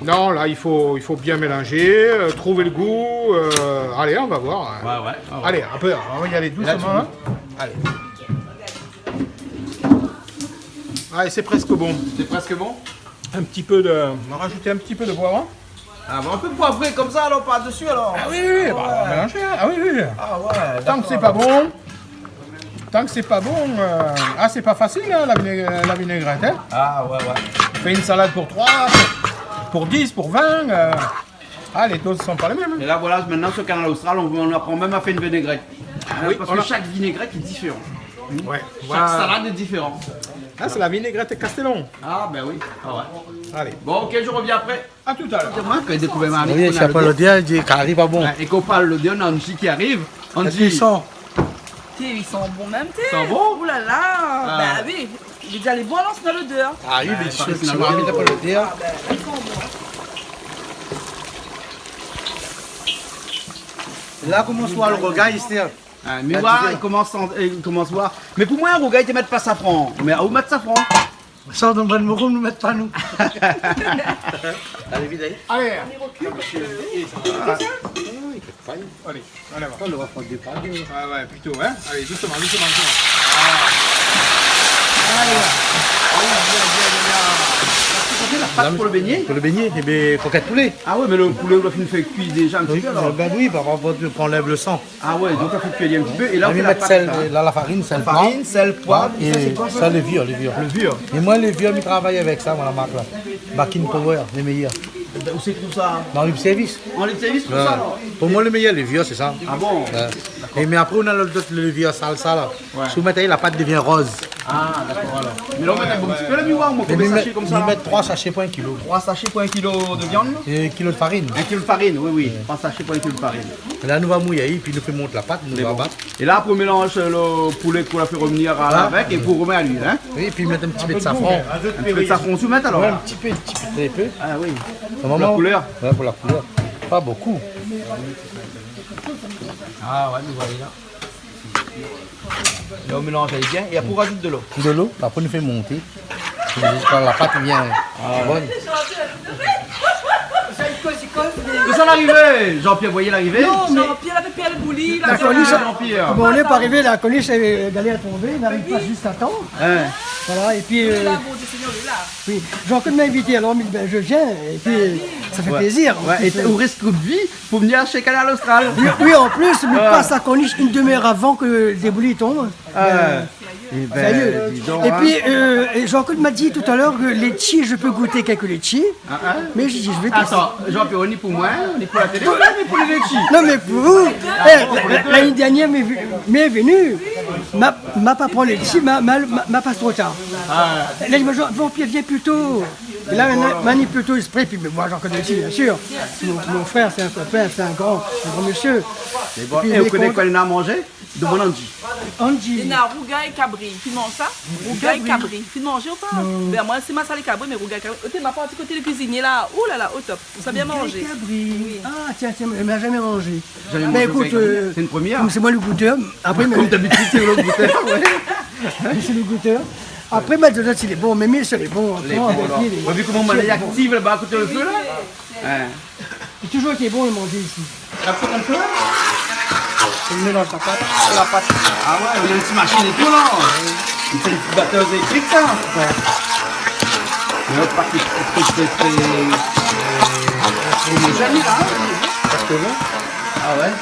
Non, là, il faut, il faut bien mélanger, euh, trouver le goût. Euh, allez, on va voir, hein. Ouais, ouais, ouais, ouais. Allez, un peu, on va y aller doucement, là. Là, tu goûtes. Allez. Allez, c'est presque bon. C'est presque bon ? Un petit peu de, on va rajouter un petit peu de poivre. Ah, bon, un peu poivré comme ça, alors, par-dessus, alors. Ah oui, oui, oui, bah, on va mélanger, hein. Ah oui, oui, oui. Ah ouais, d'accord. Tant que c'est pas bon, tant que c'est pas bon, euh, ah, c'est pas facile, hein, la vinaigrette, hein. Ah ouais, ouais. On fait une salade pour trois, pour, pour dix, pour vingt, euh, ah, les doses sont pas les mêmes, hein. Et là, voilà, maintenant, sur Kanal Austral, on, on apprend même à faire une vinaigrette. Hein, oui, parce que chaque vinaigrette est différente. Ouais. Chaque salade est différente. Ah, c'est la vinaigrette Castellon. Ah, ben oui. Ah ouais. Allez. Bon, ok, je reviens après. À tout à l'heure. Sé moin ki dékouvèr ma ami. Oui, si na pa lodèr, di kari pa bon. Ouais, é kan ou parl lodèr, na Angie ki ariv. Angie. Èske i san ? Té, i san bon mèm, té. I san bon ? Ouh là là. Ah. Bah oui. Li di, lé bon, alor, sé na lodèr. Ah oui, bien sûr, si na pa lodèr. Ah, ben, i san bon, hein. La, koman ou voi lo rougay, Esther ? Ah, mé la, voilà, i komans, i komans voir. Mé pou moin, in rougay, té mèt pa safran. Mé ou mèt safran. Sa, dann bann moro, nou mèt pa, nou. Allez, vite, allez. Allez. Allez, on y va. Attends, on va prendre des pailles. Ouais, ouais, plutôt, hein. Allez, doucement, doucement, doucement. Ah. Allez. Aïe, aïe, aïe, aïe, aïe. Ou fé la pat pou lo bégné ? Pou lo bégné, é bin, kokèt poulé. Ah ouais, mé lo poulé, ou la fine fé kui déza in ti pé, alor. Ben oui, par rapport, tu enlèves le sang. Ah ouais, donk ou fé kui in ti pé, é la ou mèt la pat, sèl, la, la farine, sèl, poiv. La farine, sèl, poiv, é sa, sé koi, sa ? Lévir, lévir. Lévir. É moin, lévir, mi travay avèk sa, moin, la mark la. Bakin Power, lé méyèr. Ousa i trouv sa ? Dann lib sèrvis. Dann lib sèrvis, trouv sa, alor ? Pou moin, lo méyèr lévir, sé sa. Ah bon ? Ouais. Dakor. É mé apré, ou na lot lévir salsa, la. Ouais. Si ou mèt, la pat i devien roz. Ah, dakor, alor. Mé la, ou mèt in bon ti pé, la, mi voi, ou mèt konbien sashé konmsa, la ? Mi mèt troi sashé pou in kilo. Troi sashé pou in kilo de viann ? É kilo de farine. In kilo de farine, oui, oui. Ouais. Troi sashé pou in kilo de farine. La, nou va mouy ali, épi nou fé mont la pat, nou va bat. Mé bon. É la, pou mélanz lo poulé k'ou la fé revnir avèk, é pou romèt ali, hein ? Oui, épi mèt in ti pé de safran. In ti pé de safran, ou mèt, alor ? Ouais, in ti pé, in ti pé, tré pé. Ah oui. Pou la koulèr ? Ouais, pou la koulèr. Pa bokou. Ah ouais, nou voila. La, ou mélanz ali bien, é apré, ou rajout dolo. Dolo, apré, nou fé monté. Ziska la pat i vien bon. Ousa ou la arivé ? Jean-Pierre, ou la voi l'arivé ? Non, mé Jean-Pierre la fé pèrd lo bouli, la. La kornish, Jean-Pierre. Bon, nou lé pa arivé, la kornish, euh, galèr a tonbé, nou ariv pa zis a tan. Hein. Voilà, épi, euh, oui, Jean-Claude m'a invité, alors, mais, ben, je viens, épi, euh, sa i fé plézir. Ouais, é ou risk out vi pou vnir shé Kanal Austral. Oui, oui, an plis, mi pas la kornish in demi-èr avan ke lo bouli i tonm. Ah. Euh, é bin, sérieux. Di donk, hein. Épi, euh, Jean-Claude m'a dit tout à l'heure que litchi, je peux goûter quelques litchis, mais j'ai dit, je vais tester. Atann, Jean-Pierre, ou lé pou moin, ou lé pou la télé, ou lé pou lo litchi ? Non, mé pou vous, eh, la, la, lané dèrnièr, mi, mi lé vni, ma, ma pa pran litchi, ma, ma, ma, ma pas tro tar. Ah. La, li di, Jean-Pierre, vien pli to. É la, ma, ma ni pli to ésprè, épi, mé moin, Jean-Claude Litchi, bien sûr. Mon, mon frère, c'est un copain, c'est un grand, un grand monsieur. Mé bon, épi, é ou koné koi néna manzé ? Domann Angie. Angie. Néna rougay kabri. Fine manz sa ? Rougay kabri. Fine manzé ou pa ? Non. Ben, moin, sé masalé kabri, mé rougay kabri. Oté, ma parti koté lo kuizinié la. Ouh là là, au top. Sa bien manzé. Rougay kabri. Oui. Ah, tiens, tiens, ma la zamé manzé. Zamé manzé rougay kabri. Ben, ékout, euh, sé in promièr. Kom sé moin lo goutèr, apré, mé... Kom d'abitid, sé ou lo goutèr, ouais. Mé sé lo goutèr. Apré, mé zot i di lé bon, mé, mé sé lé bon. Lé bon, alor. Ou la vi koman moin lé aktif laba, koté lo fé, la ? Hein. Lé touzour été bon, lo manzé isi. La poud an flèr ? Ou mélanz la pat. La pat. Ah ouais, ou na in ti mashine é tou, la. Sé in ti batèr éléktrik, sa. Ouais. Mé la, pa ki, ki, ki, ki, euh, homogène, la, hein ? Parske bon. Ah ouais.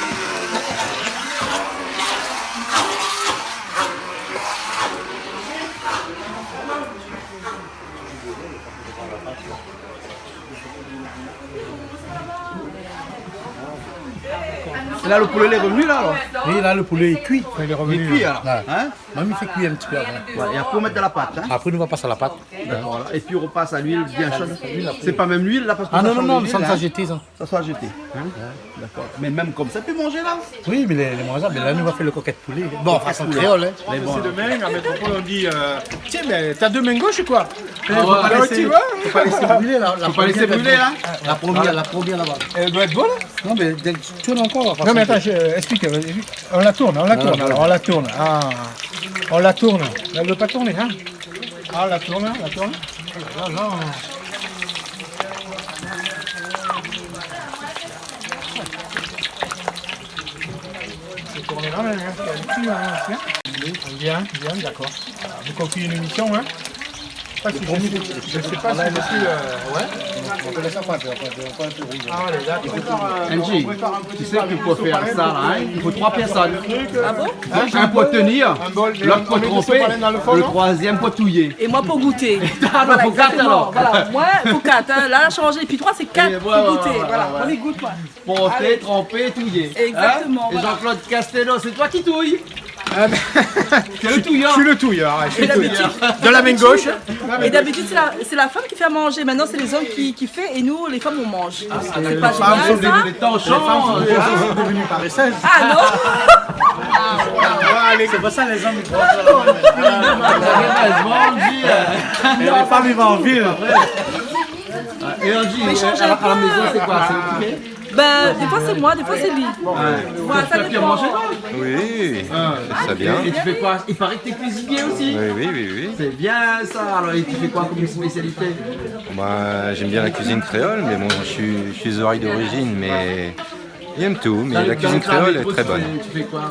É la, lo poulé lé revni, la, alor ? Oui, la, lo poulé lé kui. Lé kui, alor. Ouais. Hein ? Moin, mi fé kui in ti pé avan. Ouais, é apré, ou mèt dann la pat, hein ? Apré, nou va pas a la pat. Dakor, la. Épi, ou repas a luil bien sho. Luil apré. Sé pa mèm luil, la, parske... Ah non, non, non, sa, sa i sa zété, sa. Sa i sa zété, hein ? Ouais. Dakor. Mé mèm konmsa, ou pé manzé, la ? Oui, mé lé, lé manzab, mé la, nou va fé lo kokèt poulé. Bon, fason kréol, hein. Kokèt poulé. Mé bon. Sé domin, a Métropol, on dit, euh, tiens, mais t'as deux mains gauches, quoi. Ah ouais. Fo pa lésé, fo pa lésé brilé, la, la promièr, la promièr laba. Fo pa lésé brilé, hein. La promièr, la promièr laba. Elle doit être bonne, hein ? Non, mé tourn ankor. Non, mé atann, je, explique, vas-y, vite. On la tourne, on la tourne, alors, on la tourne. Ah, on la tourne. Elle veut pas tourner, hein ? Ah, on la tourne, on la tourne. Voilà, là, on... On est là, là, là, il y a une fille, là, aussi, hein. Bien, bien, d'accord. Voilà, vous continuez l'émission, hein. Pas si je sais pas si monsieur, euh, ouais. Ah, allez, là, on prépare, euh, Angie, on prépare un petit, tu sais qu'il faut faire ça, là, hein. Il faut trois personnes. Ah bon ? Un pour tenir, l'autre pour tremper, le troisième pour touiller. Et moi pour goûter. Ah, non, faut quatre, alors. Voilà, exactement. Voilà. Moi, faut quatre, hein. Là, la changé. Et puis trois, c'est quatre pour goûter. Voilà, voilà. On y goûte, quoi. Porter, tremper, touiller. Exactement, voilà. Et Jean-Claude Castello, c'est toi qui touilles. Ah ben, c'est le touilleur. Je suis le touilleur, ouais, je suis le touilleur. De la main gauche. Et d'habitude, c'est la, c'est la femme qui fait à manger. Maintenant, c'est les hommes qui, qui fait et nous, les femmes, on mange. Ah, c'est pas génial, ça ? Les femmes sont devenues, les femmes sont devenues paresseuses. Ah non. Ah, ouais, c'est pour ça les hommes, ils font ça. Et les femmes, ils vont en ville. Et on dit, à la, à la maison, c'est quoi ? C'est occupé ? Ben, des fois c'est moi, des fois c'est lui. Ouais. Moi, ça dépend. Oui, c'est bien. Et tu fais quoi ? Il paraît que t'es cuisinier aussi. Oui, oui, oui, oui. C'est bien ça. Alors, et tu fais quoi comme spécialité ? Bah, j'aime bien la cuisine créole, mais bon, je suis, je suis zoraye d'origine, mais j'aime tout, mais la cuisine créole est très bonne. Dans le, dans le plat, tu fais, tu fais quoi ?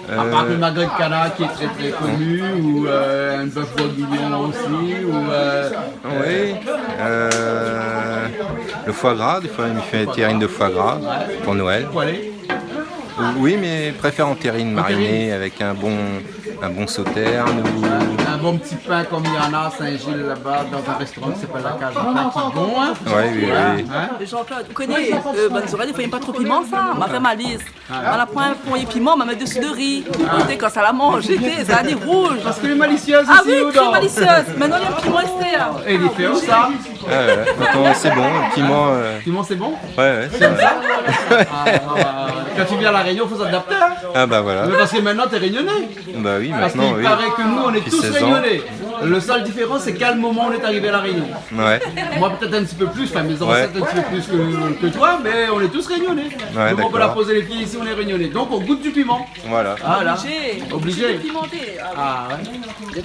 À part le magret de canard qui est très, très connu, ou, euh, un bœuf bourguignon aussi, ou, euh, oui, euh, le foie gras, des fois, il me fait une terrine de foie gras pour Noël. Poêlé ? Oui, mais préfère en terrine, marinée avec un bon, un bon sauterne ou un bon petit pain comme il y en a à Saint-Gilles là-bas, dans un restaurant qui s'appelle la Cage à Pain, qui est bon, hein ? Ouais, oui, oui. Hein ? Jean-Claude, ou koné, euh, bann zoraye, défoi, i èm pa tro piman, sa. Ma fé ma lis. Ah. Ma la pran in ponyé piman, ma mèt desi do ri. Ah. Té, kan sa la manzé, té, sa la ni rouz. Parce que les malicieuses aussi, oui, très malicieuses. Maintenant, il y a le piment, et cetera. Et il fait ça. Ah ouais, pourtant, c'est bon, le piment, euh. Piment, c'est bon ? Ouais, ouais, c'est vrai. Ah, bah, quand tu viens à La Réunion, faut s'adapter, hein. Ah bah voilà. Mais parce que maintenant, t'es réunionnais. Bah oui, maintenant, oui. Parce qu'il paraît que nous, on est tous réunionnais. Depuis seize ans. Le seul différence, c'est quel moment on est arrivé à La Réunion. Ouais. Moi, peut-être un petit peu plus, enfin, mes ancêtres un petit peu plus que, que toi, mais on est tous réunionnais. Ouais, d'accord. Donc, on peut la poser les pieds ici, on est réunionnais. Donc, on goûte du piment. Voilà. Voilà. Obligé. Obligé. Obligé de pimenter. Ah ouais.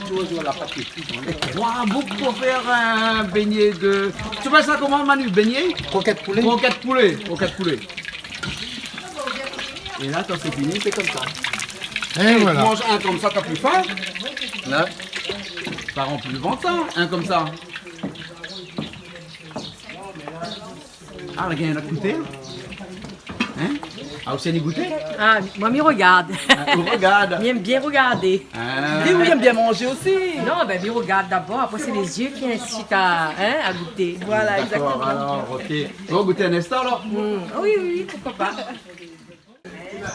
Trois boucs pour faire un beignet de, tu vois ça comment, Manu, beignet ? Croquette poulet. Croquette poulet. Croquette poulet. Et là, quand c'est fini, c'est comme ça. Et voilà. Tu manges un comme ça, t'as plus faim. Là, ça remplit le ventre, ça, un comme ça. Ah, la gingn in ot koté. Hein ? Ah, ou sa ni gouté ? Ah, moin, mi rogard. Ah, ou rogard. Mi èm bien rogardé. Ah. Li, li èm bien manzé osi. Non, ben, mi rogard dabor, apré, sé lé zié ki insit a, hein, a gouté. Voilà, exactement. D'accord, alors, ok. Bon, goûter un instant, alors. Mm. Oui, oui, oui, pourquoi pas.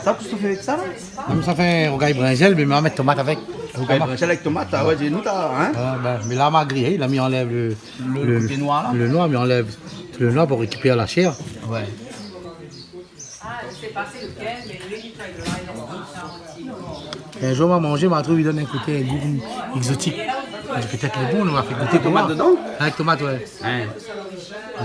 Sa, kosa ou fé avèk sa, la ? Non, mé sa fé rougay brinzèl, mé ma mèt tomat avèk. Rougay brinzèl avèk tomat, ah ouais, di anou, ta, hein ? Ouais, ben, mé la, ma griyé, la, mi anlèv le, le, le noir, la. Le noir, mi anlèv le noir pou rékipèr la shèr. Ouais. In zour, ma manzé, ma trouv, i donn in koté, in gou kom égzotik. Pétèt lé bon, nou va fé gouté pou voir. Avèk tomat dedan ? Avèk tomat, ouais. Hein.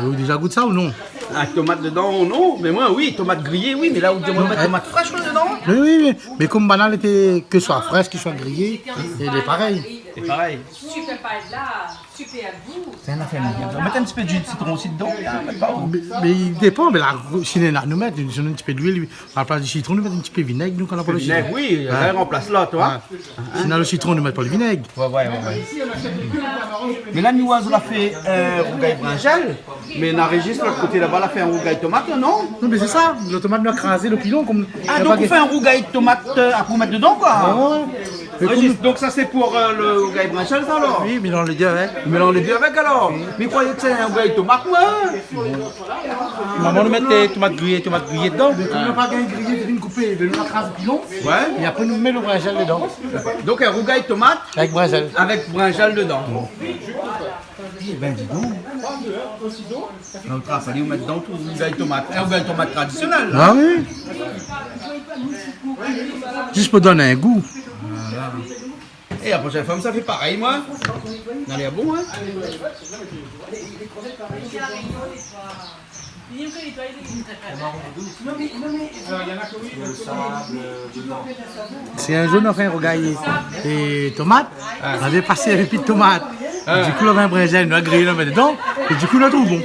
Ou la déza gout sa ou non ? Avèk tomat dedan, non. Mé moin, oui, tomat griyé, oui, mé la, ou di amoin mèt tomat frèsh, la, dedan. Oui, oui, oui. Mé kom banna lété, ke soi frèsh, ke soi griyé, lé parèy. Lé parèy. Super pâte la, super gou. Sé in afèr, non. Mèt in ti pé d'luil sitron osi dedan, la, mèt pa. Mé, mé i dépan, mé la, si néna, nou mèt, si néna in ti pé d'luil, a la plas di sitron, nou mèt in ti pé vinèg, nou, kan nou la pa lo sitron. Vinèg, oui, l'un ranplas l'ot, hein. Ouais. Si néna lo sitron, nou mèt pa lo vinèg. Ouais, ouais, ouais, ouais. Mé la, nou, nou la fé, euh, rougay brinzèl, mé na Régis, lot koté laba, la fé in rougay tomat, la, non ? Non, mé sé sa, lo tomat, nou la krazé lo pilon, kom... Ah, donk ou fé in rougay tomat, euh, apré ou mèt dedan, koi. Ouais, ouais. Régis, donk sa sé pou, euh, lo rougay brinzèl, sa, alor ? Oui, mélanz lé dé, ouais. Mélanz lé dé avèk, alor. Mé mi kroiyé ke sé in rougay tomat, moin. Momon, nou mèt, euh, tomat griyé, tomat griyé dedan. Mé kom nou la pa gingn griyé, nou koupé, nou la kraz pilon. Ouais. É apré, nou mèt lo brinzèl dedan. Donk, in rougay tomat. Avèk brinzèl. Avèk brinzèl dedan. Mm. Eh ben, di donk. Donk, sa i fo mèt dedan tout rougay tomat. In rougay tomat tradisionèl, la. Ah oui. Zis pou donn in gou. Voilà. É la proshèn foi, sa fé parèy, moin. Sa la lèr bon, hein ? Sé in zour nou la fé in rougay é tomat, nou la pasé avèk pi tomat. É. Dikou, la vin brinzèl, nou la griy, nou la mèt dedan. É dikou, nou la trouv bon.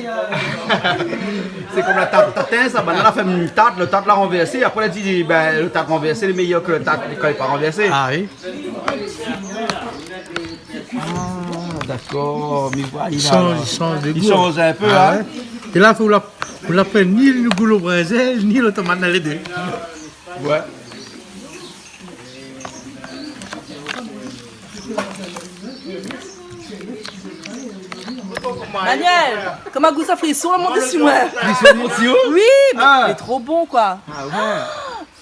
Sé konm la tat tatin, sa. Banna la fé in tat, lo tat la ranvèrsé. Apré, la di, bin, lo tat ranvèrsé lé méyèr ke lo tat kan lé pa ranvèrsé. Ah oui. Ah, dakor. Mé voilà, li shanj, li shanj de gou. Li shanj in pé, in. Ah ouais. É la, fo la, fo la pran ni lo gou lo brinzèl, ni lo tomat, dan lé dé. Ouais. Manuel, koman gou sa, frison la monté si moin. Frison la monté si ou ? Oui, mé lé tro bon, koi. Ah ouais.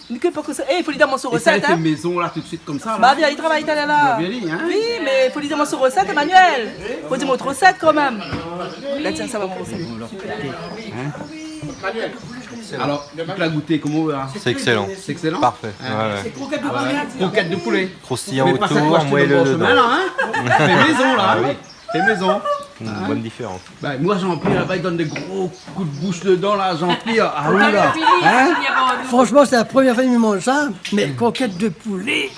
Ni ke pa ke sa. É, fo li di amoin son rosèt, in. É sa, li fé mézon la, tout suit konmsa la. Ba, vien, li travay talèr la. Vien, li, in. Oui, mé fo li di amoin son rosèt, Manuel. Fo di amoin out rosèt kan mèm. La, tiens, sa va, mon rosèt. Alor, ou la gouté, koman, in ? C'est excellent. C'est excellent ? Parfait. In ? Ouais, ouais. Krokèt de poulé. Krokèt de poulé. Croustillant autour, moelleux dedans. Mé pa sa k'i ashté dan lo bor shomin la, in ? Fé mézon la, in ? Ah oui. Fé mézon. Hmm, bonne différence. Bin, moin, Jean-Pierre, laba, li donn dé gro kou d'boush dedan la, Jean-Pierre. Ah oui, la. In ? Franchement, c'est la première fois que je mange ça, mais croquette de poulet.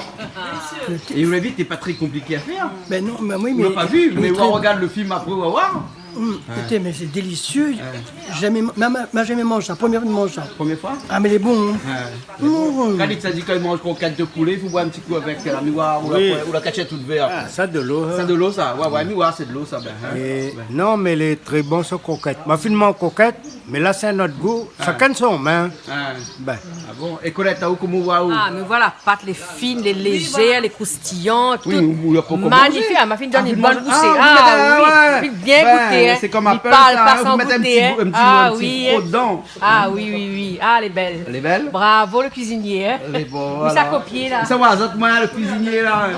É ou la vi, té pa tré konpliké a fèr. Ben non, mais oui, mais ou la pa vi, mé ou la rogard lo film apré, ou va voir. Mm, ékout, mé sé délisié. Ouais. Zamé, ma, ma, ma zamé manz sa. Premièr foi mi manz sa. Premièr foi ? Ah, mé lé bon, in. Ouais. Mm. Kan li di, kan li manz krokèt de poulé, i fo boir in ti kou avèk, euh, la miwa ou la, oui, ou la katchèt tout vèr. Ah, sa dolo, in. Sa dolo, sa. Ouais, ouais, miwa, sé dolo, sa, bin, in. É ouais. Non, mé lé tré bon, so krokèt. Ma fine manz krokèt, mé la, sé in ot gou. Ah. Shakinn son, in. Ah. Bin. Ah bon ? É Colette, ou, koman ou voi, ou ? Ah, mé voilà, pat lé fin, lé lézèr, lé kroustiyan, tout. Oui, ou, ou la pankor manzé. Magnifique. Ah, ma fine donn in bone gouté. Ah, ou la mèt, ah oui, ouais. Ma fine bien gouté, in. Bin, sé konm mi parl pa san gouté, in. Ou mèt in ti, in ti, in ti gro dedan. Ah oui, oui, oui. Ah, lé bèl. Lé bèl ? Bravo lo kuizinié, in. Lé bon, voilà. Ou sa kopié la ? Sa va, zot, moin, lo kuizinié la, in.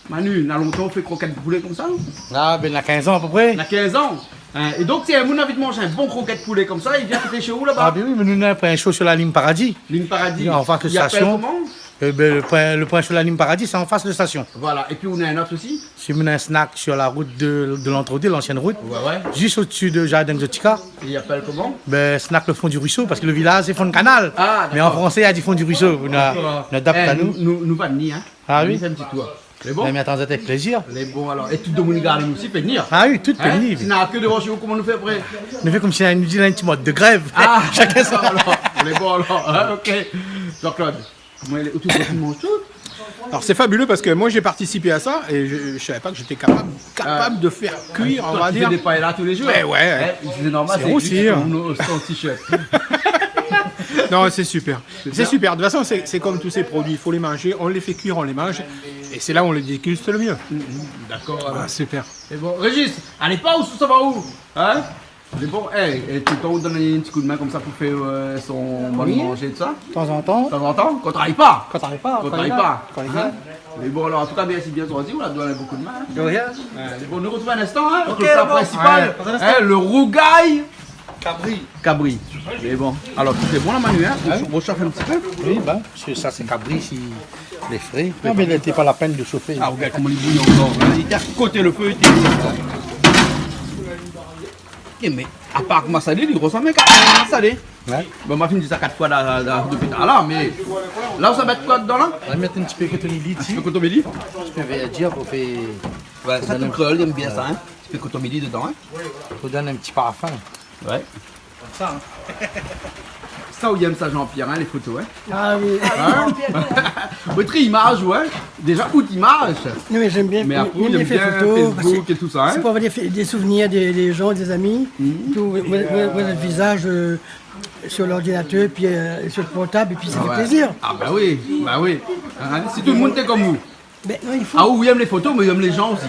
Manu, na lontan ou fé krokèt poulé konmsa, non ? Ah, bin, na kinz an a pé pré. Na kinz an. In, é donk, si in moun la anvi manz in bon krokèt poulé konmsa, li vien koté shé ou laba. Ah, bin oui, mé nou, nou na in poin sho sur la ligne Paradis. Ligne Paradis. An fas de stasion. Li apèl koman ? Eh bin, lo poin, lo poin sur la ligne Paradis, sé an fas de stasion. Voilà. Épi, ou na in ot osi ? Si, nou na in snack sur la route de, de l'Entre-Deux, l'ancienne route. Ouais, ouais. Zis odsi de Jardin Exotica. Li apèl koman ? Bin, snack le fond du ruisseau, parske lo vilaz sé Fon Kanal. Ah, dakor. Mé an fransé, i di fond du ruisseau. Nou, nou adapt anou. Eh, nou, nou, nou va vni, in. Ah oui ? Vni fé in ti tour. Lé bon ? Bin, mi atann sa avèk plézir. Lé bon, alor. É tout domoun i gard anou osi, i pé vni. Ah oui, tout i pé vni. In ? Si na ke dovan shé ou, koman nou fé apré ? Nou fé konmsi nou di la in ti mod de grèv. Ah, shakinn son. Alor, lé bon, alor. In, OK. Jean-Claude, koman i lé, ou, ou manz tout ? Alors, c'est fabuleux parce que moi, j'ai participé à ça et je, je savais pas que j'étais capable, capable de faire cuire, on va dire. Toi, tu fais des paellas tous les jours. Ben ouais, ouais. Hein, c'est normal, c'est aussi, hein. C'est juste qu'on, son t-shirt. Non, c'est super. C'est bien. C'est super. De toute façon, c'est, c'est comme tous ces produits. Il faut les manger, on les fait cuire, on les mange. Et c'est là où on les déguste le mieux. Mhm. D'accord, alors. Ah, super. É bon, Régis, alé pa ou, sa va ou ? Hein ? Mé bon, é, é, toultan ou donn in ti koudmin konmsa pou fé, euh, son bann manzé, tousa ? Oui. Tanzantan. Tanzantan, kan ou travay pa. Kan ou travay pa, kan ou travay pa. Kan ou travay pa. Hein ? Mé bon, alor, an tou ka, mèrsi bien, ou la donn in bon koudmin, hein. De rien. Ouais, mé bon, nou artrouv in instan, hein, OK, le plat principal, ouais, dans un instant, hein, le rougail. Kabri. Kabri. Mé bon, alor, tout est bon la, Manu, hein ? Ah oui. On réchauffe un petit peu. Oui, ben, parce que ça, c'est kabri, si les frais. Non, mais il n'était pas la peine de chauffer. Ah, regarde comment il bouille encore. Il était à côté le feu, il était ici. OK, mé apar koman sa lé, li rosanm in kabri, sa lé. Ouais. Bon, ma fine di sa kat foi la, la, la, dopi talèr la, mé la, ou sa mèt koi dedan la ? On va mettre un petit peu kotomili dessus. Un petit peu kotomili ? Un petit peu verdure pour faire, ouais, ça, tout kréol i èm bien sa, hein. Un petit peu kotomili dedan, hein. Pour donner un petit parfum. Ouais. Konmsa, hein. Sa, ou i èm sa, Jean-Pierre, hein, les photos, hein. Ah oui. Hein ? Ou lé tré imaz, ouais. Déjà, ou té imaz. Non, mais j'aime bien, j'aime bien faire photo, parce que... Mé apré, ou i èm bien Facebook et tout ça, hein. C'est pour avoir des, des souvenirs des, des gens, des amis. Mhm. Tout, ouais, ouais, ouais, le visage, euh, sur l'ordinateur, puis, euh, sur le portable, et puis ça fait plaisir. Ah ouais. Ah bah oui, bah oui. Hein, si tout le monde était comme vous. Ben, non, il faut... Ah, ou i èm les photos, mé ou i èm les gens aussi.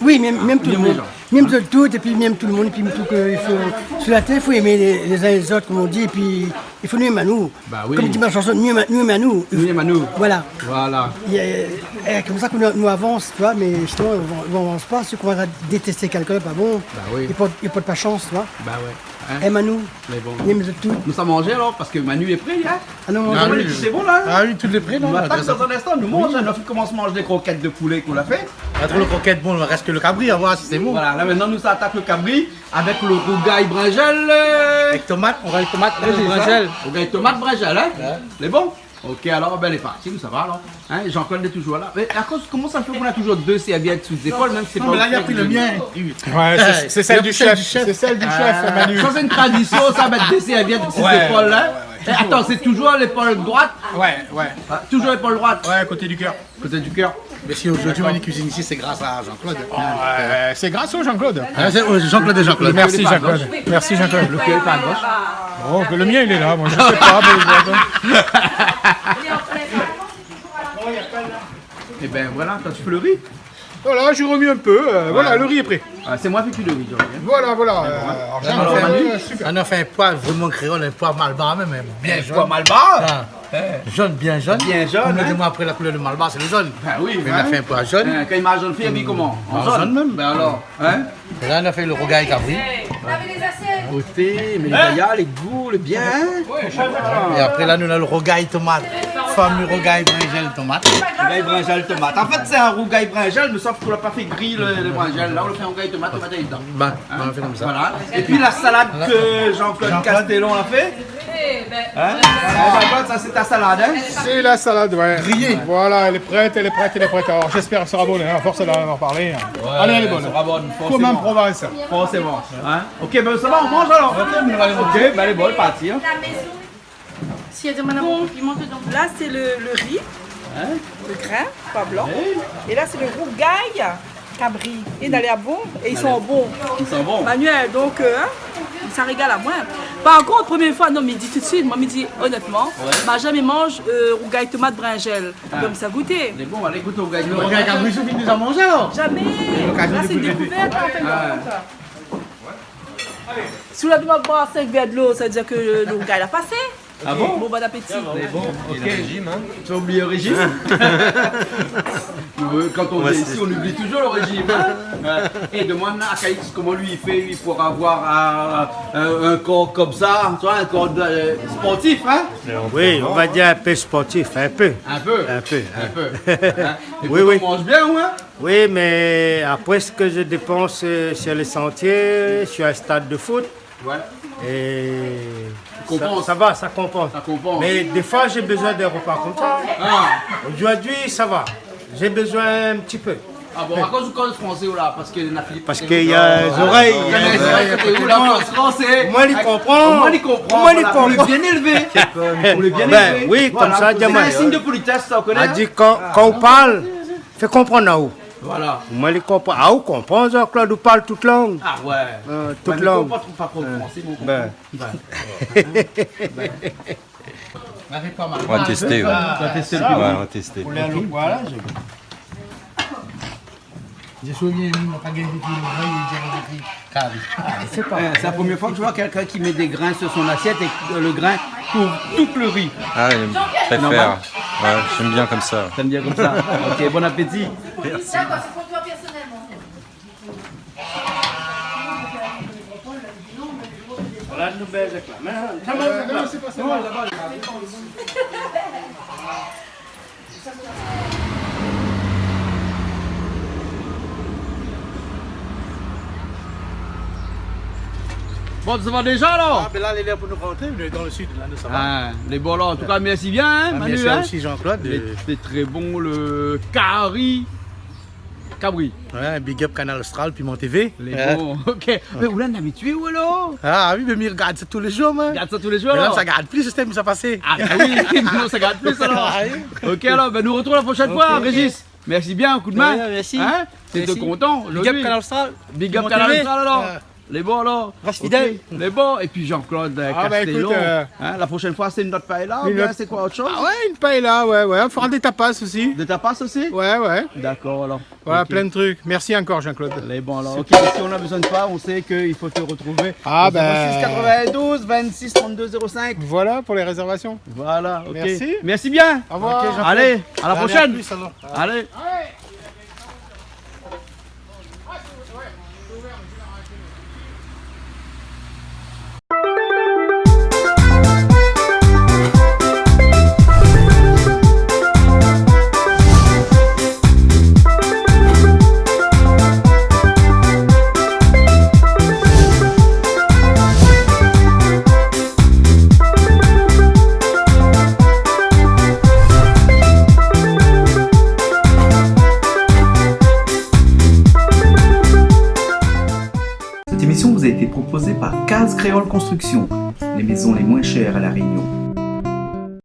Oui, mé, mé tout le monde. Ou i èm les gens. Mé tout, et puis mé tout le monde, et puis tout que il faut, sur la terre, il faut aimer les, les uns les autres, comme on dit, et puis il faut nou èm anou. Bah oui. Comme dit ma chanson, nou èm, nou èm anou. Nou èm anou. Voilà. Voilà. É, é, konmsa ke nou, nou avans, tu vois, mé sinon, nou, nou avans pa, si nou komans détèst kèlkin, pa bon. Bah oui. I port, i port pa shans, tu vois. Bah ouais. Hein ? Èm anou. Mé bon. Èm zot tout. Nou sa manzé alor, parske Manu lé pré, hein ? Ah non, non, oui, tout est bon, là, hein ? Ah oui, tout est prêt, là. Nou atak dans un instant, nou manz, hein, nou komans manz les croquettes de poulet qu'on a fait. Pas trop le croquette, bon, il reste que le cabri, à voir si c'est bon. Voilà, là maintenant, nou sa atak le kabri avèk le rougail brinzèl, euh, avec tomate, rougail tomate, brinzèl. Rougail tomate, brinzèl, hein ? Ouais. Lé bon ? Ok, alor, bin, lé parti, nou sava, alor. Hein, Jean-Claude lé toujour la. Mé akoz, koman sa i fé k'ou na toujour dé sèrvièt sou zépol, mèm si sé pa ou ki la mèt ? Non, mé la, li la pri le mien. Oui. Ouais, sé, sé sèl du chèf. Sé sèl du chèf, Manu. Sa, sé in tradision, sa, mèt dé sèrvièt sou zépol, la. Ouais, ouais, ouais. É atann, sé toujour lépol droit ? Ouais, ouais. Ah, toujour lépol droit ? Ouais, koté du kèr. Koté du kèr. Mé si zordi nou kuizine isi, sé gras a Jean-Claude. Oh, euh, sé gras a Jean-Claude. Ah, sé, euh, Jean-Claude é Jean-Claude. Merci, Jean-Claude. Merci, Jean-Claude. Lequel est à gauche ? Oh, le mien, il est là. Moi, je sais pas, mais Eh ben voilà, toi, tu fais le riz ? Voilà, je remue un peu. Euh, voilà, le riz est prêt. Ah, sé moin la fé kui le ri, Jean-Claude. Voilà, voilà. Mé bon, hein. Euh, alors, Jean-Claude, Manu, euh, super. Nou la fé in poi vréman kréol, in poi malbar mèm, hein, bien jone. In poi malbar ? Ah. Hein. Jone, bien jone. Bien jone, hein. Konm nou di, apré la koulèr de malbar, sé le jone. Bin oui, hein. Mé nou la fé in poi jone. Hein, kan i manz an fé, i lé koman ? An jone mèm. Bin alor, hein ? É la, nou la fé le rougay kabri. Goté, mé lé gayar, lé gou, lé bien, hein ? Ah. É apré la, nou na le rougay tomat. Fami rougay brinzèl tomat. Rougay brinzèl tomat. An fèt, sé in rougay brinzèl, mé sof k'ou la pa fé gri le, le brinzèl. La, ou la fé in rougay tomat, tomat dedan. Bin, bin, nou la fé konmsa. Voilà. É pi la salad ke Jean-Claude Castellon la fé. Hein ? Hein, Jean-Claude, sa, sé ta salad, hein ? C'est la salade, ouais. Grillée. Voilà, elle est prête, elle est prête, elle est prête. Alors, j'espère qu'elle sera bonne, hein. À force d'en parler, hein. Ouais, elle sera bonne, forcément. Allez, elle est bonne. Comme en province. Forcément, hein. Ok, bin, sa va, nou manz alor. Ok, bin, alé, bon, parti, hein. Si, il y a des manavons pimentés dedans. Là, c'est le, le riz, hein ? Le grain, poi blan. Oui. Et là, c'est le rougail cabri. Et d'aller à bon, et ils sont bons. Ils sont bons. Manuel, donc, euh, hein, ça régale à moi. Par contre, première fois, non, mais dis tout de suite, moi, mi di, honnêtement, ouais, ma jamais mangé, euh, rougail tomate brinzèl. Ah. Konmsa, goté. Mé bon, alé gout o rougay. Le rougay kabri, ou la fine déza manzé, alor ? Jamais. Là, c'est une découverte, en fin de compte. Ah. Si ou la di amoin boir sink vèr dolo, sa i vé dir ke le rougay la pasé. Ah bon ? Bon, bon apéti. Mé bon, ok. Régime, hein. Tu as oublié le régime ? Euh, quand on vient ici, on oublie toujours le régime, hein ? Ouais. Et demande à Caïx comment lui il fait, lui, pour avoir un, un, un corps comme ça, tu vois, un corps de, euh, sportif, hein ? Oui, on va dire un peu sportif, un peu. Un peu. Un peu, hein. Hein ? Et pourtant, on mange bien, hein ? Oui, mais après ce que je dépense, euh, sur les sentiers, sur un stade de foot, ouais, et ça, ça va, ça compense. Ça compense. Mais des fois, j'ai besoin d'un repas comme ça. Ah. Aujourd'hui, ça va. J'ai besoin un petit peu. Ah bon, akoz ou koz fransé ou la ? Parske na Philippe. Parce qu'il y a les oreilles, il y a les oreilles à côté de moi. Moin, li konpran. Moin, li konpran. Voilà, pour le bien élevé. Pour le bien élevé. Ben oui, comme ça, dis-moi. C'est un signe de politesse, ça, on connaît, hein ? A di kan, kan ou parl, fé konprann aou. Voilà. Moin, li konpran. Ah, ou konpran, Jean-Claude, ou parl tout lang. Ah ouais. Euh, tout lang. Moin, li konpran pa tro fransé, mé ou konpran. Ben. Ben. Ben. On va tester, ouais. On va tester le piment. Ouais, on va tester. Pour les, voilà, je, je souviens, on n'a pas gagné tout le monde, il y a des gens qui carré. Ah, je sais pas. Eh, c'est la première fois que je vois quelqu'un qui met des grains sur son assiette et que le grain couvre tout le riz. Ah, il préfère. C'est normal ? Ouais, j'aime bien comme ça. T'aimes bien comme ça ? Ok, bon appétit. Merci. Voilà, nou bèz avèk la min. Bon, sa va déza, la ? Ah, ben la, lé lèr pou nou rantré, nou lé dan le sud, la, nou sava. Ah, lé bon, la. An tou ka, mèrsi bien, hein, Manu, hein. Ah, mèrsi osi, Jean-Claude. Lé, lé tré bon, le kari. Kabri. Ouais, big up Kanal Austral, Piment T V. Lé bon, ok. Mé ou la, ou lé abitié, ou, alor ? Ah oui, mé mi rogard sa tou lé jour, moin. Ou rogard sa tou lé jour, alor ? Mé la, sa i rogard pli, le système, sa pasé. Ah, ben oui, non, sa i rogard pli, alor. Ah oui. Ok, alor, ben, nou retrouv la proshèn foi, Régis. Ok. Mèrsi bien, koudmin. De rien, mèrsi. Hein ? Mèrsi. Té kontan zordi. Big up Kanal Austral. Big up Kanal Austral, alor. Piment T V. Lé bon, alor. Rès fidèl. Ok. Lé bon. Et puis Jean-Claude, euh, Castello. Ah, bah, écoute, euh, hein, la prochaine fois, c'est une autre paella, ou bien c'est quoi, autre chose ? Ah ouais, une paella, ouais, ouais. On fera des tapas aussi. Des tapas aussi ? Ouais, ouais. D'accord, alors. Voilà, ok. Plein de trucs. Merci encore, Jean-Claude. Lé bon, alors. Super. Ok, si on a besoin de toi, on sait qu'il faut te retrouver au zéro six quatre-vingt-douze vingt-six trente-deux zéro cinq. Voilà, pour les réservations. Voilà, ok. Merci. Merci bien. Au revoir. Ok, Jean-Claude. Allez, à la prochaine. Allez, à plus, alors. Allez. été proposé par Case Créole Construction, les maisons les moins chères à La Réunion.